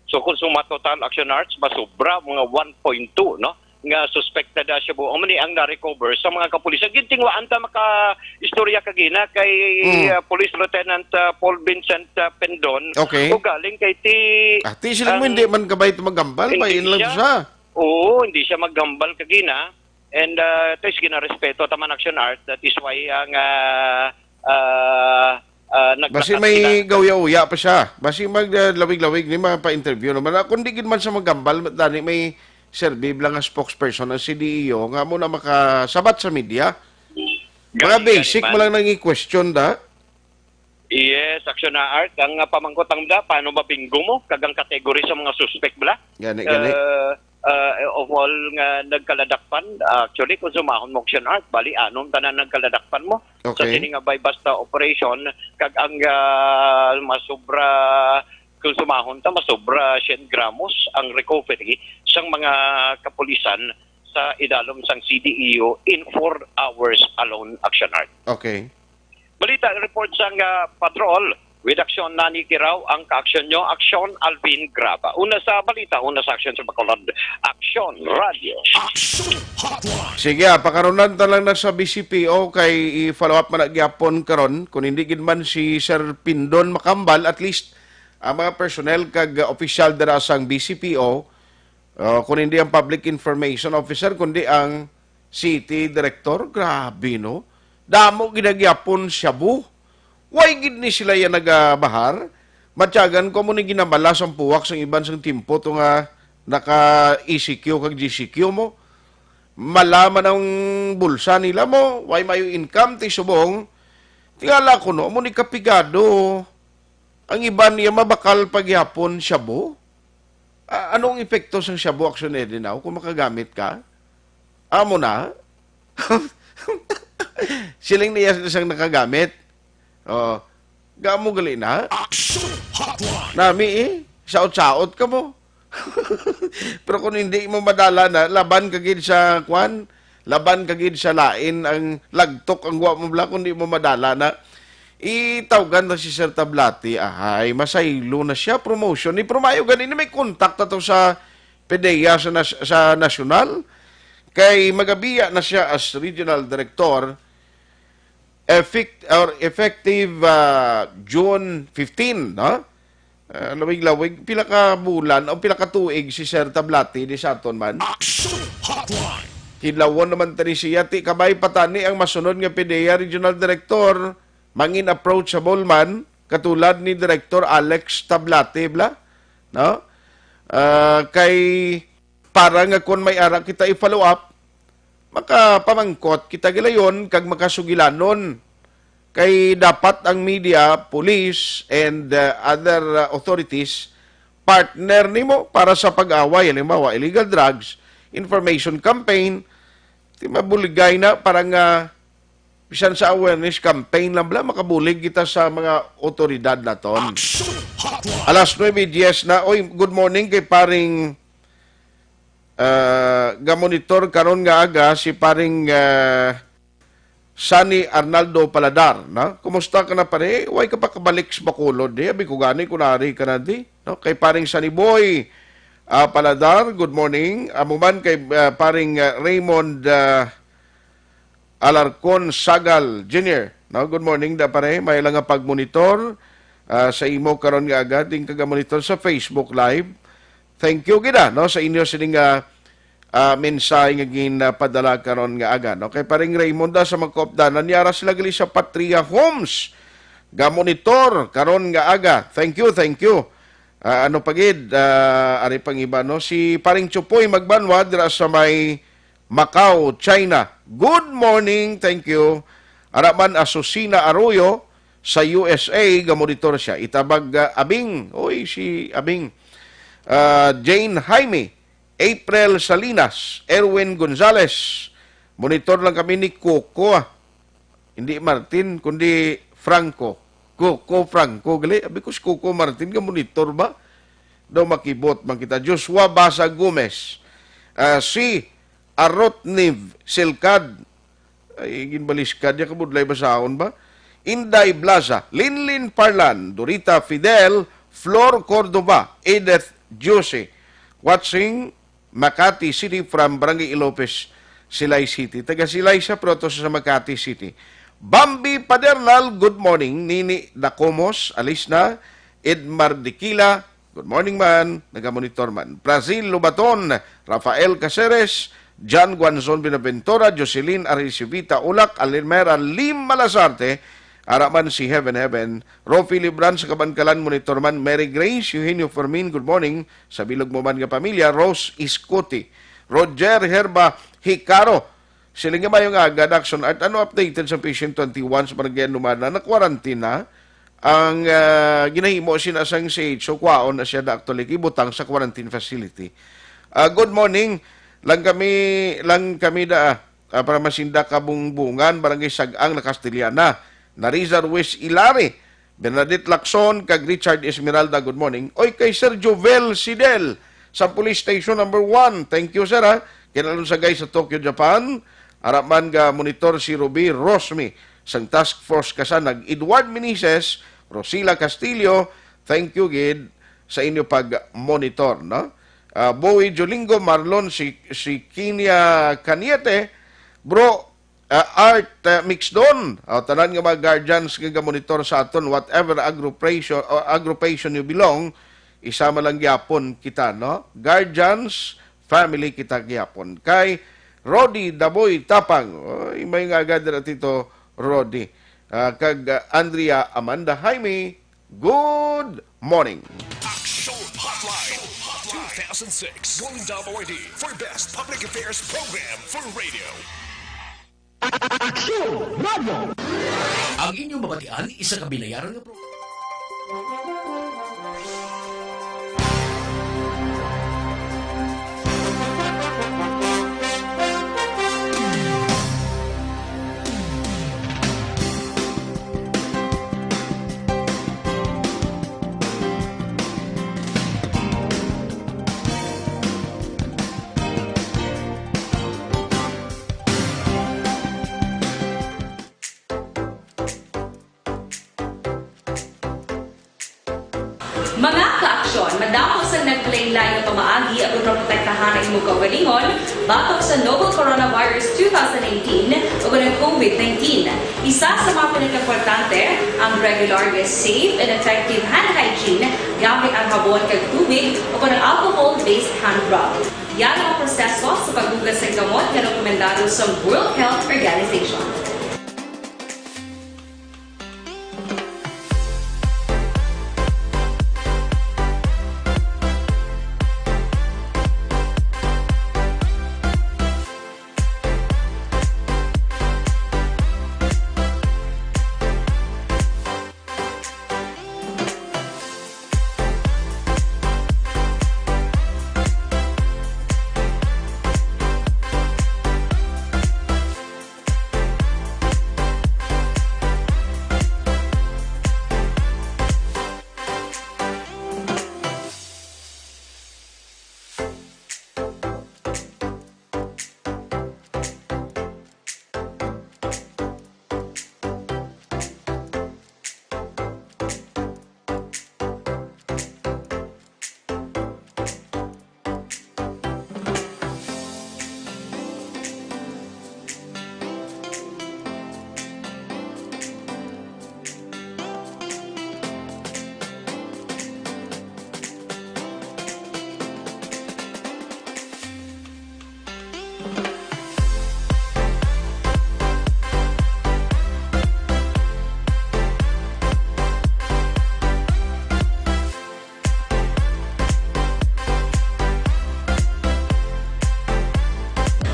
So, kung suma total, Action Arts, masobra mga one point two, no? Nga suspected na shabu. Amo ni ang na-recover sa mga kapulisan. Gintingwaan ta maka-istorya kagina kay, Mm. uh, Police Lieutenant, uh, Paul Vincent, uh, Pendon. Okay. O galing kay ti-, Ah, ti sila mo ang hindi man kabay ito maghambal, hindi pa in lang siya. Siya. Oo, hindi siya maghambal kagina. And, uh, ito is ginarespeto taman, Action Art. That is why ang, uh, uh, uh, Basi naglakas may sila. Gawya-uya pa siya. Basi mag, uh, lawig-lawig ni mga pa-interview naman. Ah, kung di gid man siya maghambal, dani may serbi lang nga spokesperson ang C D E O nga mo na makasabat sa media. Mga gani, basic gani man. Mo lang nang i-question da. Yes, Action na Art. Ang, ah, pamangkot ang da, paano ba bingo mo? Kagang category sa mga suspect bala? Gani, gani. Uh, uh, of all nga nagkaladakpan, actually, kung sumahon mo Action Art, bali, anom tanan nagkaladakpan mo. Okay. Sa sini nga buy-bust operation, kag ang, ah, masubra, kung sumahon ta, masubra siyam gramos ang recovery sang mga kapulisan sa idalom sang C D E O in four hours alone, Action Art. Okay. Balita report sang, ah, patrol. With Action Nani Kiraw ang kaaksyon nyo. Action Alvin Graba. Una sa balita, una sa aksyon sa Bacolod. Action Radio. Action Hotline. Sige, ah, pakarunan ta lang na sa B C P O kay i-follow up man na gyapon karon. Kung hindi gid man si Sir Pindon makambal, at least ang mga personnel kag, ah, opisyal dira sang B C P O, ah, kung hindi ang public information officer, kundi ang city director, grabe, no? Damo ginagyapon shabu. Why gid ni sila yan nagabahar? Matyagan ko mo ni ginamala sang puwak sang iban sang timpo to nga naka E C Q kag G C Q mo. Malaman ang bulsa nila mo, way mayo income ti subong. Tingala ko no, mo ni kapigado. Ang iban niya mabakal pagyapon shabu. Ah, anong epekto sang shabu, Action Eddie, now kung makagamit ka? Amo na. Siling niya sang nakagamit. Oh, gamo gali na. Action Hotline. Nami eh, saot-saot ka mo. Pero kung hindi mo madala na, laban ka gid sa kwan, laban ka gid sa lain ang lagtok ang wa mo bala kung di mo madala na. Itawgan na si Sir Tablati, ahay, masaylo na siya, promotion. Ni Promayo gani ni may contact na to sa PDEA sa, nas- sa nasyonal. Kay magabiya na siya as regional director, effect, or effective ah, June fifteen, no? Ah, lawig-lawig, pila ka bulan o pila ka tuig si Sir Tablati di sa aton man? Action Hotline. Kidlawon naman tani siya, ti kabay patani ang masunod nga PDEA Regional Director, mangin approachable man, katulad ni Director Alex Tablati, bla? No? Ah, kay para nga kon may ara kita i-follow up, makapamangkot kita gilayon kag makasugilanon. Kay dapat ang media, police, and uh, other uh, authorities partner nimo para sa pag-away, halimbawa illegal drugs, information campaign, ti mabuligay na para nga bisan sa awareness campaign lang bala, makabulig kita sa mga otoridad naton. Action Hotline. Alas nuebe diez na. Oy, good morning kay paring ah, gamonitor karon nga aga si paring ah, Sunny Arnaldo Paladar, no? Kumusta ka na, pare? Way ka pa kabalik sa Bacolod, di? Abi ko gani kung nari ka na, di? No? Kay paring Sunny Boy ah, Paladar, good morning. Amo man kay ah, paring ah, Raymond ah, Alarcon Sagal Junior, no? Good morning da, pare. May lang nga pagmonitor ah, sa imo karon nga aga, din ka monitor sa Facebook Live. Thank you gid, ah, no, sa inyo sining ah, ah, mensahe nga ginpadala karon nga aga, no? Kay paring Raymond, ah, sa mga kaupdanan, niya ra sila gali sa Patria Homes. Gamonitor karon nga aga. Thank you, thank you. Ah, ano pa gid, ah, ari pang iba, no? Si paring Chupoy Magbanwa dira sa may Macau, China. Good morning, thank you. Ara man, Asusina Arroyo sa U S A, gamonitor siya. Itabag ah, Abing, oy, si Abing. Ah, Jane Jaime, April Salinas, Erwin Gonzalez. Monitor lang kami ni Coco, ah. Hindi Martin, kundi Franco. Coco Franco, gali. Abi ko si Coco Martin nga monitor ba? Daw makibot man kita. Joshua Basa Gomez. Ah, si Arotniv Silcad. Ay, ginbaliskad niya, kabudlay basahon ba? Inday Blaza, Linlin Parlan, Dorita Fidel, Flor Cordova, Edith Juicy. Watching Makati City from Barangay Ilopez, Silay City. Taga Silay siya, pero to sa Makati City. Bambi Padernal, good morning. Nini Dacomos, alis na. Edmar Dikila, good morning man. Nagamonitor man. Brazil Lubaton, Rafael Caceres, John Guanzon Binaventura, Jocelyn Aricivita Ulak, Alimera Lim Malasarte, ara man si Heaven Heaven, Rofi Libran sa Kabankalan, monitor man. Mary Grace, Eugenio Fermin, good morning. Sa bilog mo man nga pamilya, Rose Iscuti, Roger Herba Hicaro. Siling nga mayong aga, Daxon Art, ano updated sa patient twenty-one sa Barangay Lumana? Na-quarantine na ang ah, ginahimo sina sang C H O, kwaon na siya da actually, ibutang sa quarantine facility. Ah, good morning. Lang kami, lang kami da, ah, para masinda Kabungbungan, Barangay Sag-ang, La Castellana. Nariza Ruiz Ilari, Bernadette Lacson, kag Richard Esmeralda, good morning. Oy, kay Sir Jovel Sidel sa Police Station number one. Thank you, sir, ha. Kinalon sa guys sa Tokyo, Japan. Araman ga monitor si Ruby Rosmi sang Task Force Kasanag. Edward Minises, Rosila Castillo, thank you gid sa inyo pag-monitor, no? Ah, Boy Jolingo, Marlon, si, si Kinia Caniete, bro, ah, Art, ah, Mixdon, ah, tanan nga mga guardians nga gamonitor sa aton, whatever aggregation, or aggregation you belong, isama lang gyapon kita, no? Guardians, family kita gyapon. Kay Rodi Daboy Tapang, oy, may nga agad na, Tito Rodi. Ah, kag ah, Andrea Amanda Jaime, good morning. Action Hotline. Six, Golden Dome Awardee for Best Public Affairs Program for Radio. Aksyon Radio! Ang inyong mabatian, isa ka binayaran nga programa. Mga kaaksyon, madamo sang naglain-lain nga pamaagi aron maprotektahan ang imong kaugalingon batok sa novel coronavirus two thousand nineteen ug ang COVID nineteen. Isa sa mga pinakaimportante ang regular nga safe and effective hand hygiene gamit ang habon kag tubig o ang alcohol-based hand rub. Yara ang proseso sa paghugas sang kamot nga rekomendado sa World Health Organization.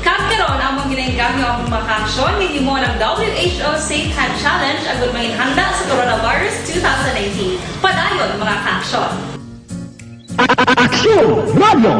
Kag karon, among ginainggangyo ang mga kaaksyon nga himo ng W H O Safe Hand Challenge agud manginhanda sa coronavirus two thousand nineteen. Padayon, mga kaaksyon. Aksyon Radio!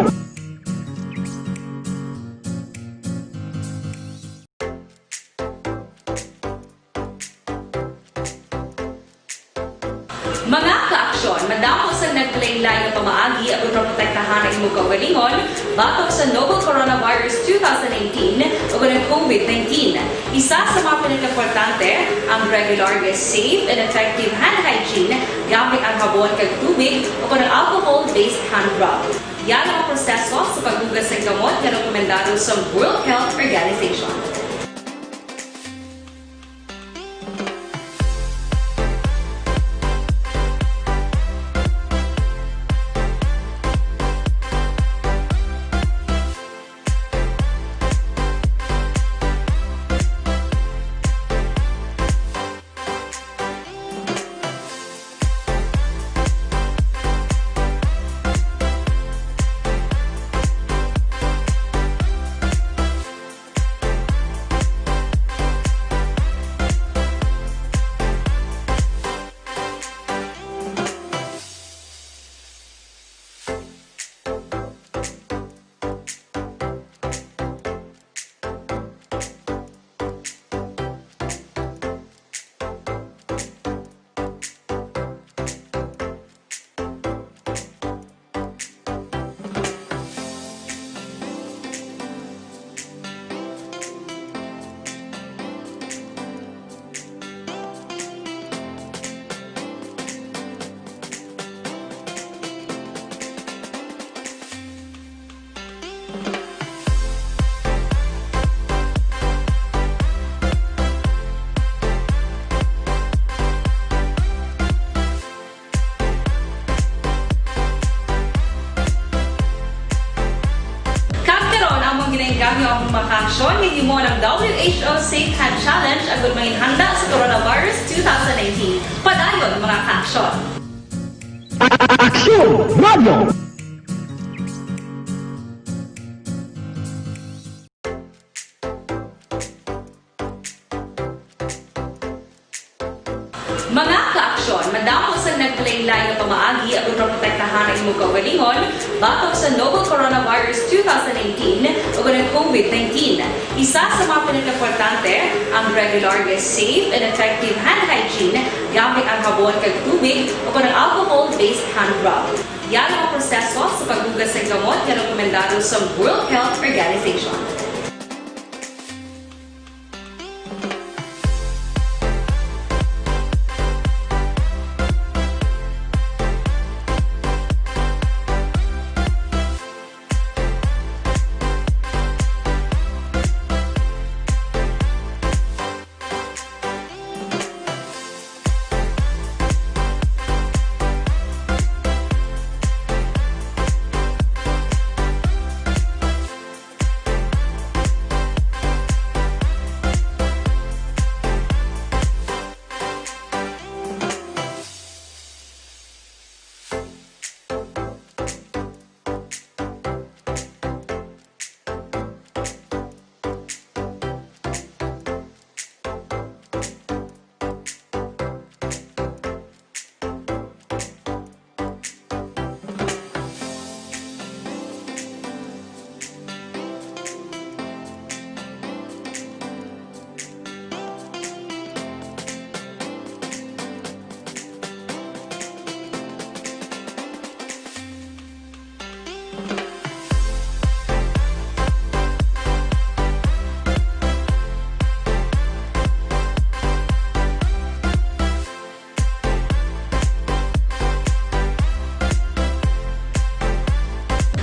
Mga kaaksyon, madamo sang naglain-lain nga pamaagi aron maprotektahan ang imong kaugalingon batok sa novel coronavirus two thousand nineteen ug ang COVID nineteen. Isa sa mga pinakaimportante ang regular nga safe and effective hand hygiene gamit ang habon kag tubig o ang alcohol-based hand rub. Yara ang proseso sa paghugas sang kamot nga rekomendado sa World Health Organization. Kag karon, among ginainggangyo ang mga kaaksyon nga himo ng W H O Safe Hand Challenge agud manginhanda sa coronavirus two thousand nineteen. Padayon, mga kaaksyon. Aksyon Radio! Lain nga pamaagi agud maprotektahan ang imong kaugalingon batok sa novel coronavirus two thousand nineteen ug ang COVID nineteen. Isa sa mga pinakaimportante, ang regular nga safe and effective hand hygiene gamit ang habon kag tubig o kon ang alcohol-based hand rub. Yara ang proseso sa paghugas sang kamot nga rekomendado sa World Health Organization.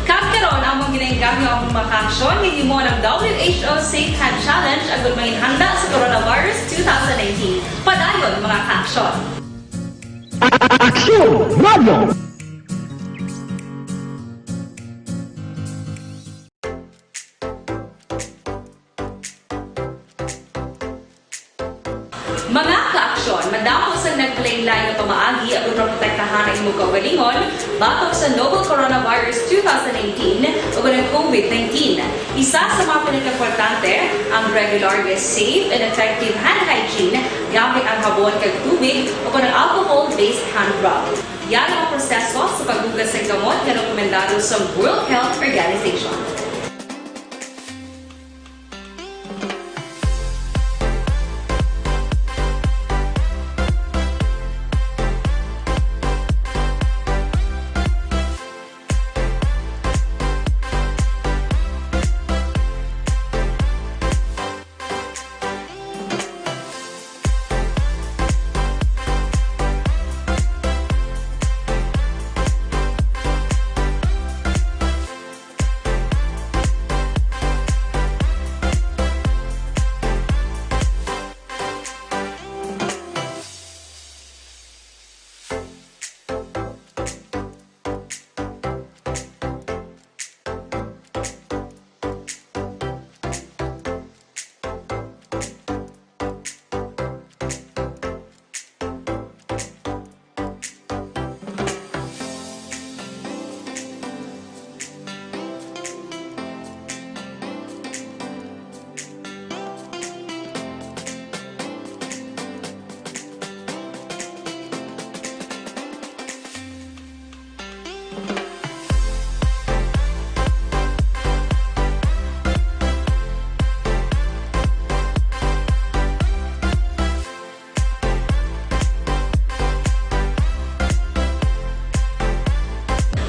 Kag karon, among ginahinggam ang mga kaaksyon nga himuon ang W H O Safe Hand Challenge agud manginhanda sa coronavirus two thousand nineteen. Padayon, mga kaaksyon. Aksyon Radio! Mga kaaksyon, madamo sang nagkalainlain nga pamaagi agud maprotektahan ang imong kaugalingon batok sa novel coronavirus two thousand nineteen ug ang COVID nineteen. Isa sa mga pinakaimportante, ang regular nga safe and effective hand hygiene gamit ang habon kag tubig o kon ang alcohol-based hand rub. Yara ang proseso sa paghugas sang kamot nga rekomendado sa World Health Organization.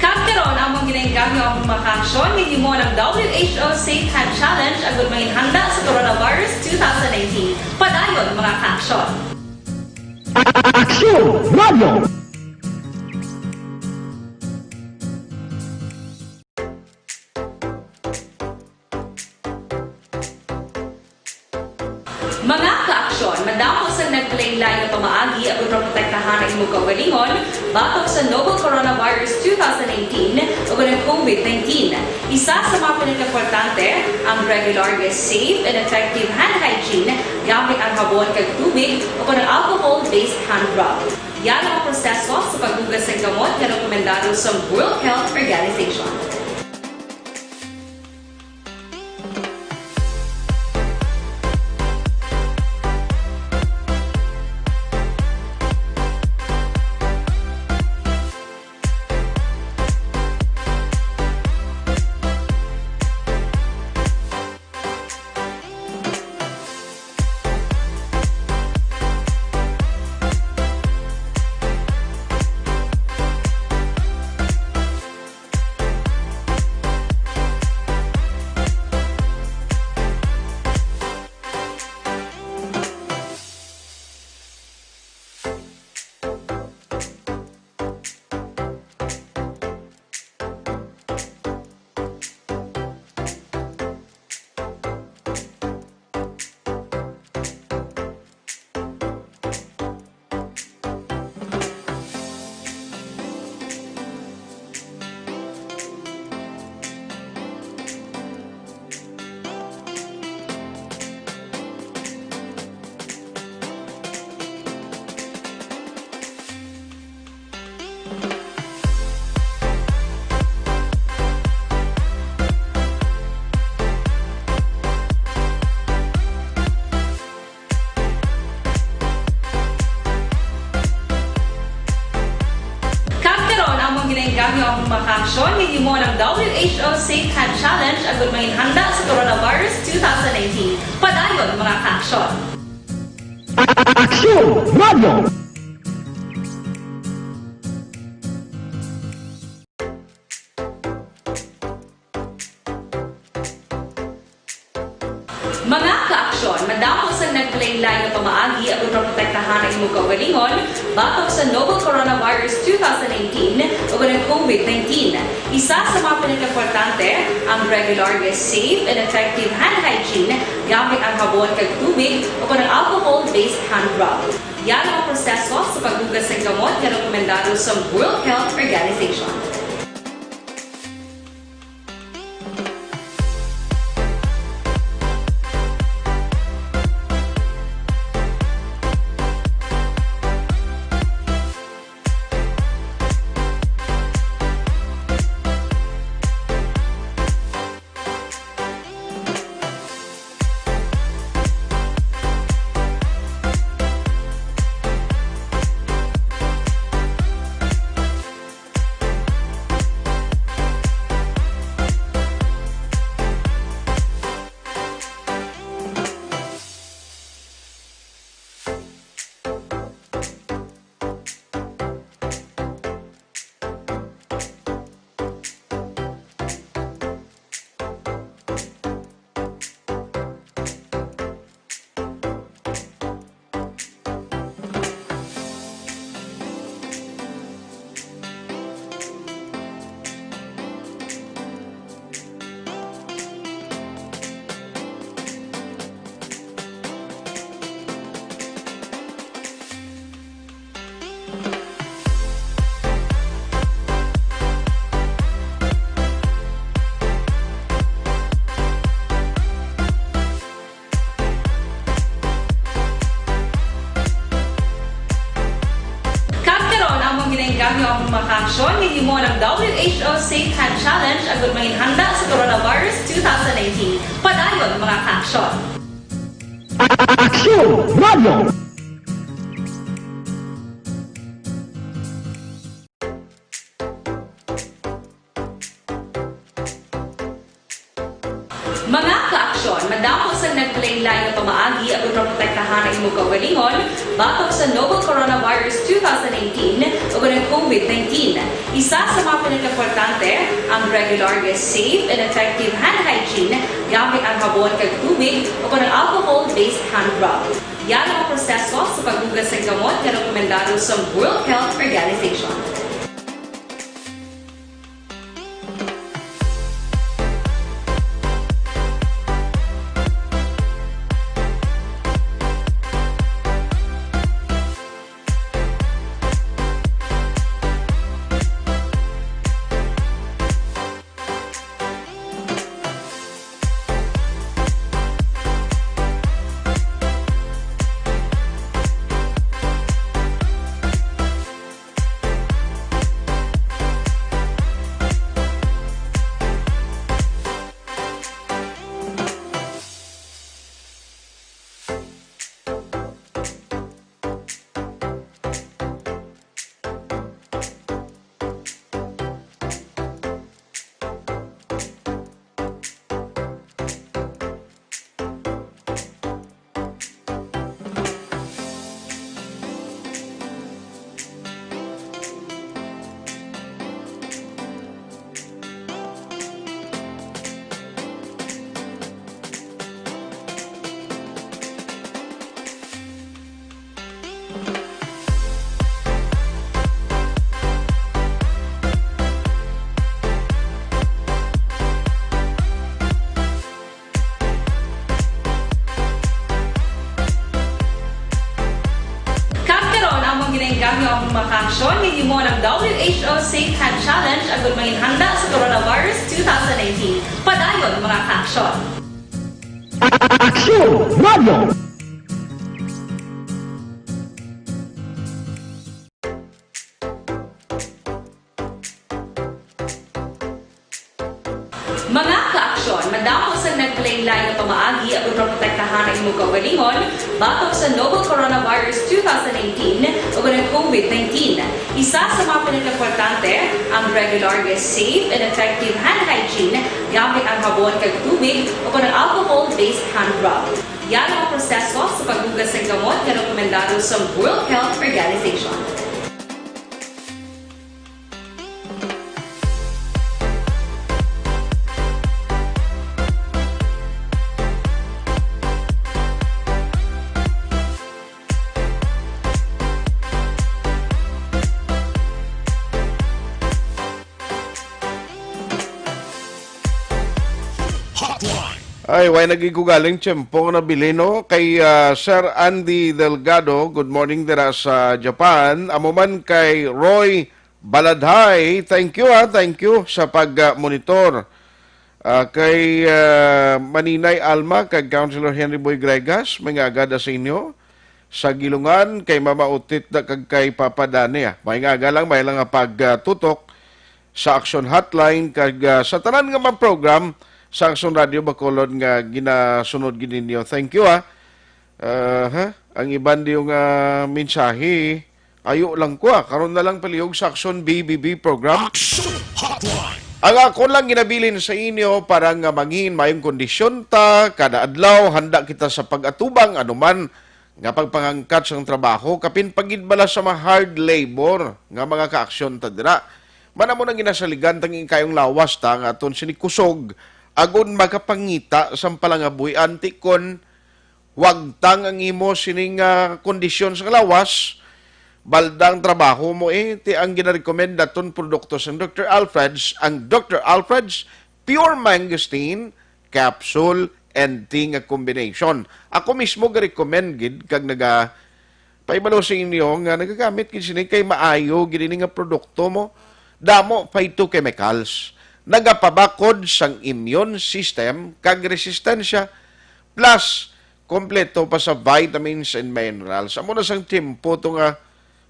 Kag karon, among ginahinggam ang mga kaaksyon nga himuon ang W H O Safe Hand Challenge agud manginhanda sa coronavirus two thousand nineteen. Padayon, mga kaaksyon. Aksyon Radio! Mga kaaksyon, madamo sang nagkalainlain nga pamaagi agud maprotektahan ang imong kaugalingon batok sa novel coronavirus two thousand nineteen ug ang COVID nineteen. Isa sa mga pinakaimportante, ang regular nga safe and effective hand hygiene gamit ang habon kag tubig o kon ang alcohol-based hand rub. Yara ang proseso sa paghugas sang kamot nga rekomendado sa World Health Organization. Gamyo ang mga kaaksyon, mahimo ang W H O Safe Hand Challenge agud manginhanda sa coronavirus two thousand nineteen. Padayon, mga kaaksyon. Aksyon! Radyo! Mga kaaksyon, madamo sang naglain-lain nga pamaagi aron maprotektahan ang imong kaugalingon batok sa novel coronavirus two thousand nineteen o ang COVID nineteen. Isa sa mga pinakaimportante, ang regular nga safe and effective hand hygiene gamit ang habon kag tubig o ang alcohol-based hand rub. Yara ang proseso sa paghugas sang kamot nga rekomendado sa World Health Organization. Kag karon, amon ginainggam ang mga kaaksyon nga himo ang W H O Safe Hand Challenge agud manginhanda sa coronavirus two thousand nineteen. Padayon, mga kaaksyon. Aksyon! Radyo! Mga kaaksyon, madamo sang naglain-lain nga pamaagi aron maprotektahan ang imong kaugalingon batok sa novel coronavirus two thousand nineteen o ang COVID nineteen. Isa sa mga pinakaimportante, ang regular nga safe and effective hand hygiene gamit ang habon kag tubig o ang alcohol-based hand rub. Yara ang proseso sa paghugas sang kamot nga rekomendado sa World Health Organization. Kag karon, amon ginainggam ang mga kaaksyon nga himo ang W H O Safe Hand Challenge agud manginhanda sa coronavirus two thousand nineteen. Padayon, mga kaaksyon. Aksyon! Radyo! Mga kaaksyon, Damo sang nagpalain-lain nga pamaagi aron maprotektahan ang imong kaugalingon batok sa novel coronavirus two thousand eighteen ug ang COVID nineteen. Isa sa mga pinakaimportante ang regular nga safe and effective hand hygiene gamit ang habon kag tubig o kon ang alcohol-based hand rub. Yara ang proseso sa paghugas sang kamot nga rekomendado sa World Health Organization. Hotline. Ay, way naging ko galing tiyempo nga nabilin, no? Kay, ah, Sir Andy Delgado, good morning dira sa Japan. Amo man kay Roy Baladhay, thank you, ah, thank you sa pag, ah, monitor. Ah, kay, ah, Maninay Alma, kag Councilor Henry Boy Gregas, may nga agada sa inyo. Sa Gilungan, kay Mama Otit na kag kay Papa Dani, ah. May nga aga lang, may lang nga pag, ah, tutok sa Action Hotline, kag, ah, sa tanan nga mga program sa Action Radio Bacolod nga ginasunod gid ninyo. Thank you, ah. Ah, ha? Ang iban diyo nga mensahe, ayo lang ko, ah. Karon na lang palihog sa Action B B B program. Action Hotline. Ang akon lang ginabilin sa inyo para nga mangin mayong kondisyon ta, kada adlaw handa kita sa pag-atubang anuman nga pagpangangkat sang trabaho, kapin pa gid bala sa mga hard labor nga mga kaaksyon ta dira. Man amo nang ginasaligan tang kayong lawas ta nga aton sini kusog, agon makapangita sang palangabuy anti kon wagtang ang imo sining, ah, kondisyon sa lawas, baldang trabaho mo eh, ti ang ginarekomenda ton produkto sang Doctor Alfred's, ang Doctor Alfred's Pure Mangosteen Capsule and Tea nga combination. Ako mismo ga-recommend gid kag naga pahibalo sa inyo nga nagagamit gid sini kay maayo gid ini nga produkto mo. Damo phytochemicals. Nagapabakod sang immune system kag resistensya. Plus, kompleto pa sa vitamins and minerals. Amo na sang tiyempo to nga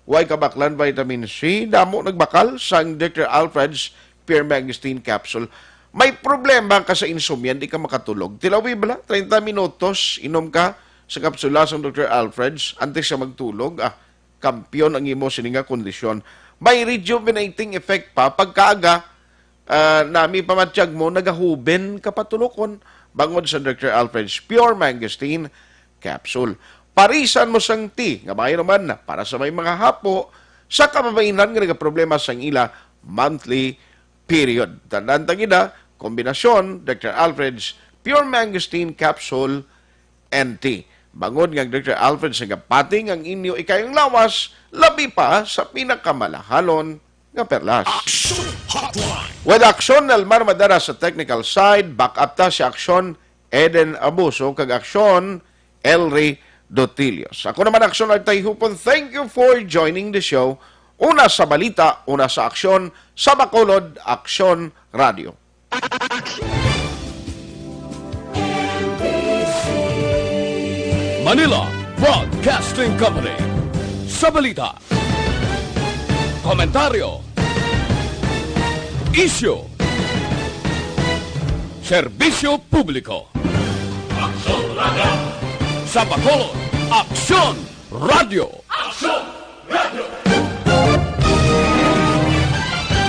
way kabaklan vitamin C, damo nagbakal sang Doctor Alfred's Pure Mangosteen Capsule. May problema ka sa insomnia, di ka makatulog. Tilawi bala, treinta minutos, inom ka sa kapsula sang Doctor Alfred's antes ka magtulog. Ah, kampiyon ang imo sini nga kondisyon. May rejuvenating effect pa pagkaaga, ah, nami pamatyag mo, nagahuben ka patulokon bangod sa Doctor Alfred's Pure Mangosteen Capsule. Parisan mo sang tea nga maayo naman para sa may mga hapo sa kababayenan nga nagaproblema sang ila monthly period. Tandaan ta gid, ah, kombinasyon, Doctor Alfred's Pure Mangosteen Capsule and Tea. Bangod nga ang Doctor Alfred's nagapati nga ang inyo ikayong lawas, labi pa sa pinakamalahalon nga perlas. Action Hotline. With Action, Elmar Madara sa technical side, back up ta si Action, Eden Abuso, kag Action, Elry Dotilios. Ako naman, Action Artay Hupon. Thank you for joining the show. Una sa balita, una sa aksyon, sa Bacolod, Action Radio. Manila Broadcasting Company. Sa balita, komentaryo, isyu, serbisyo publiko. Aksyon Radio. Sa Bacolod, Aksyon Radio. Aksyon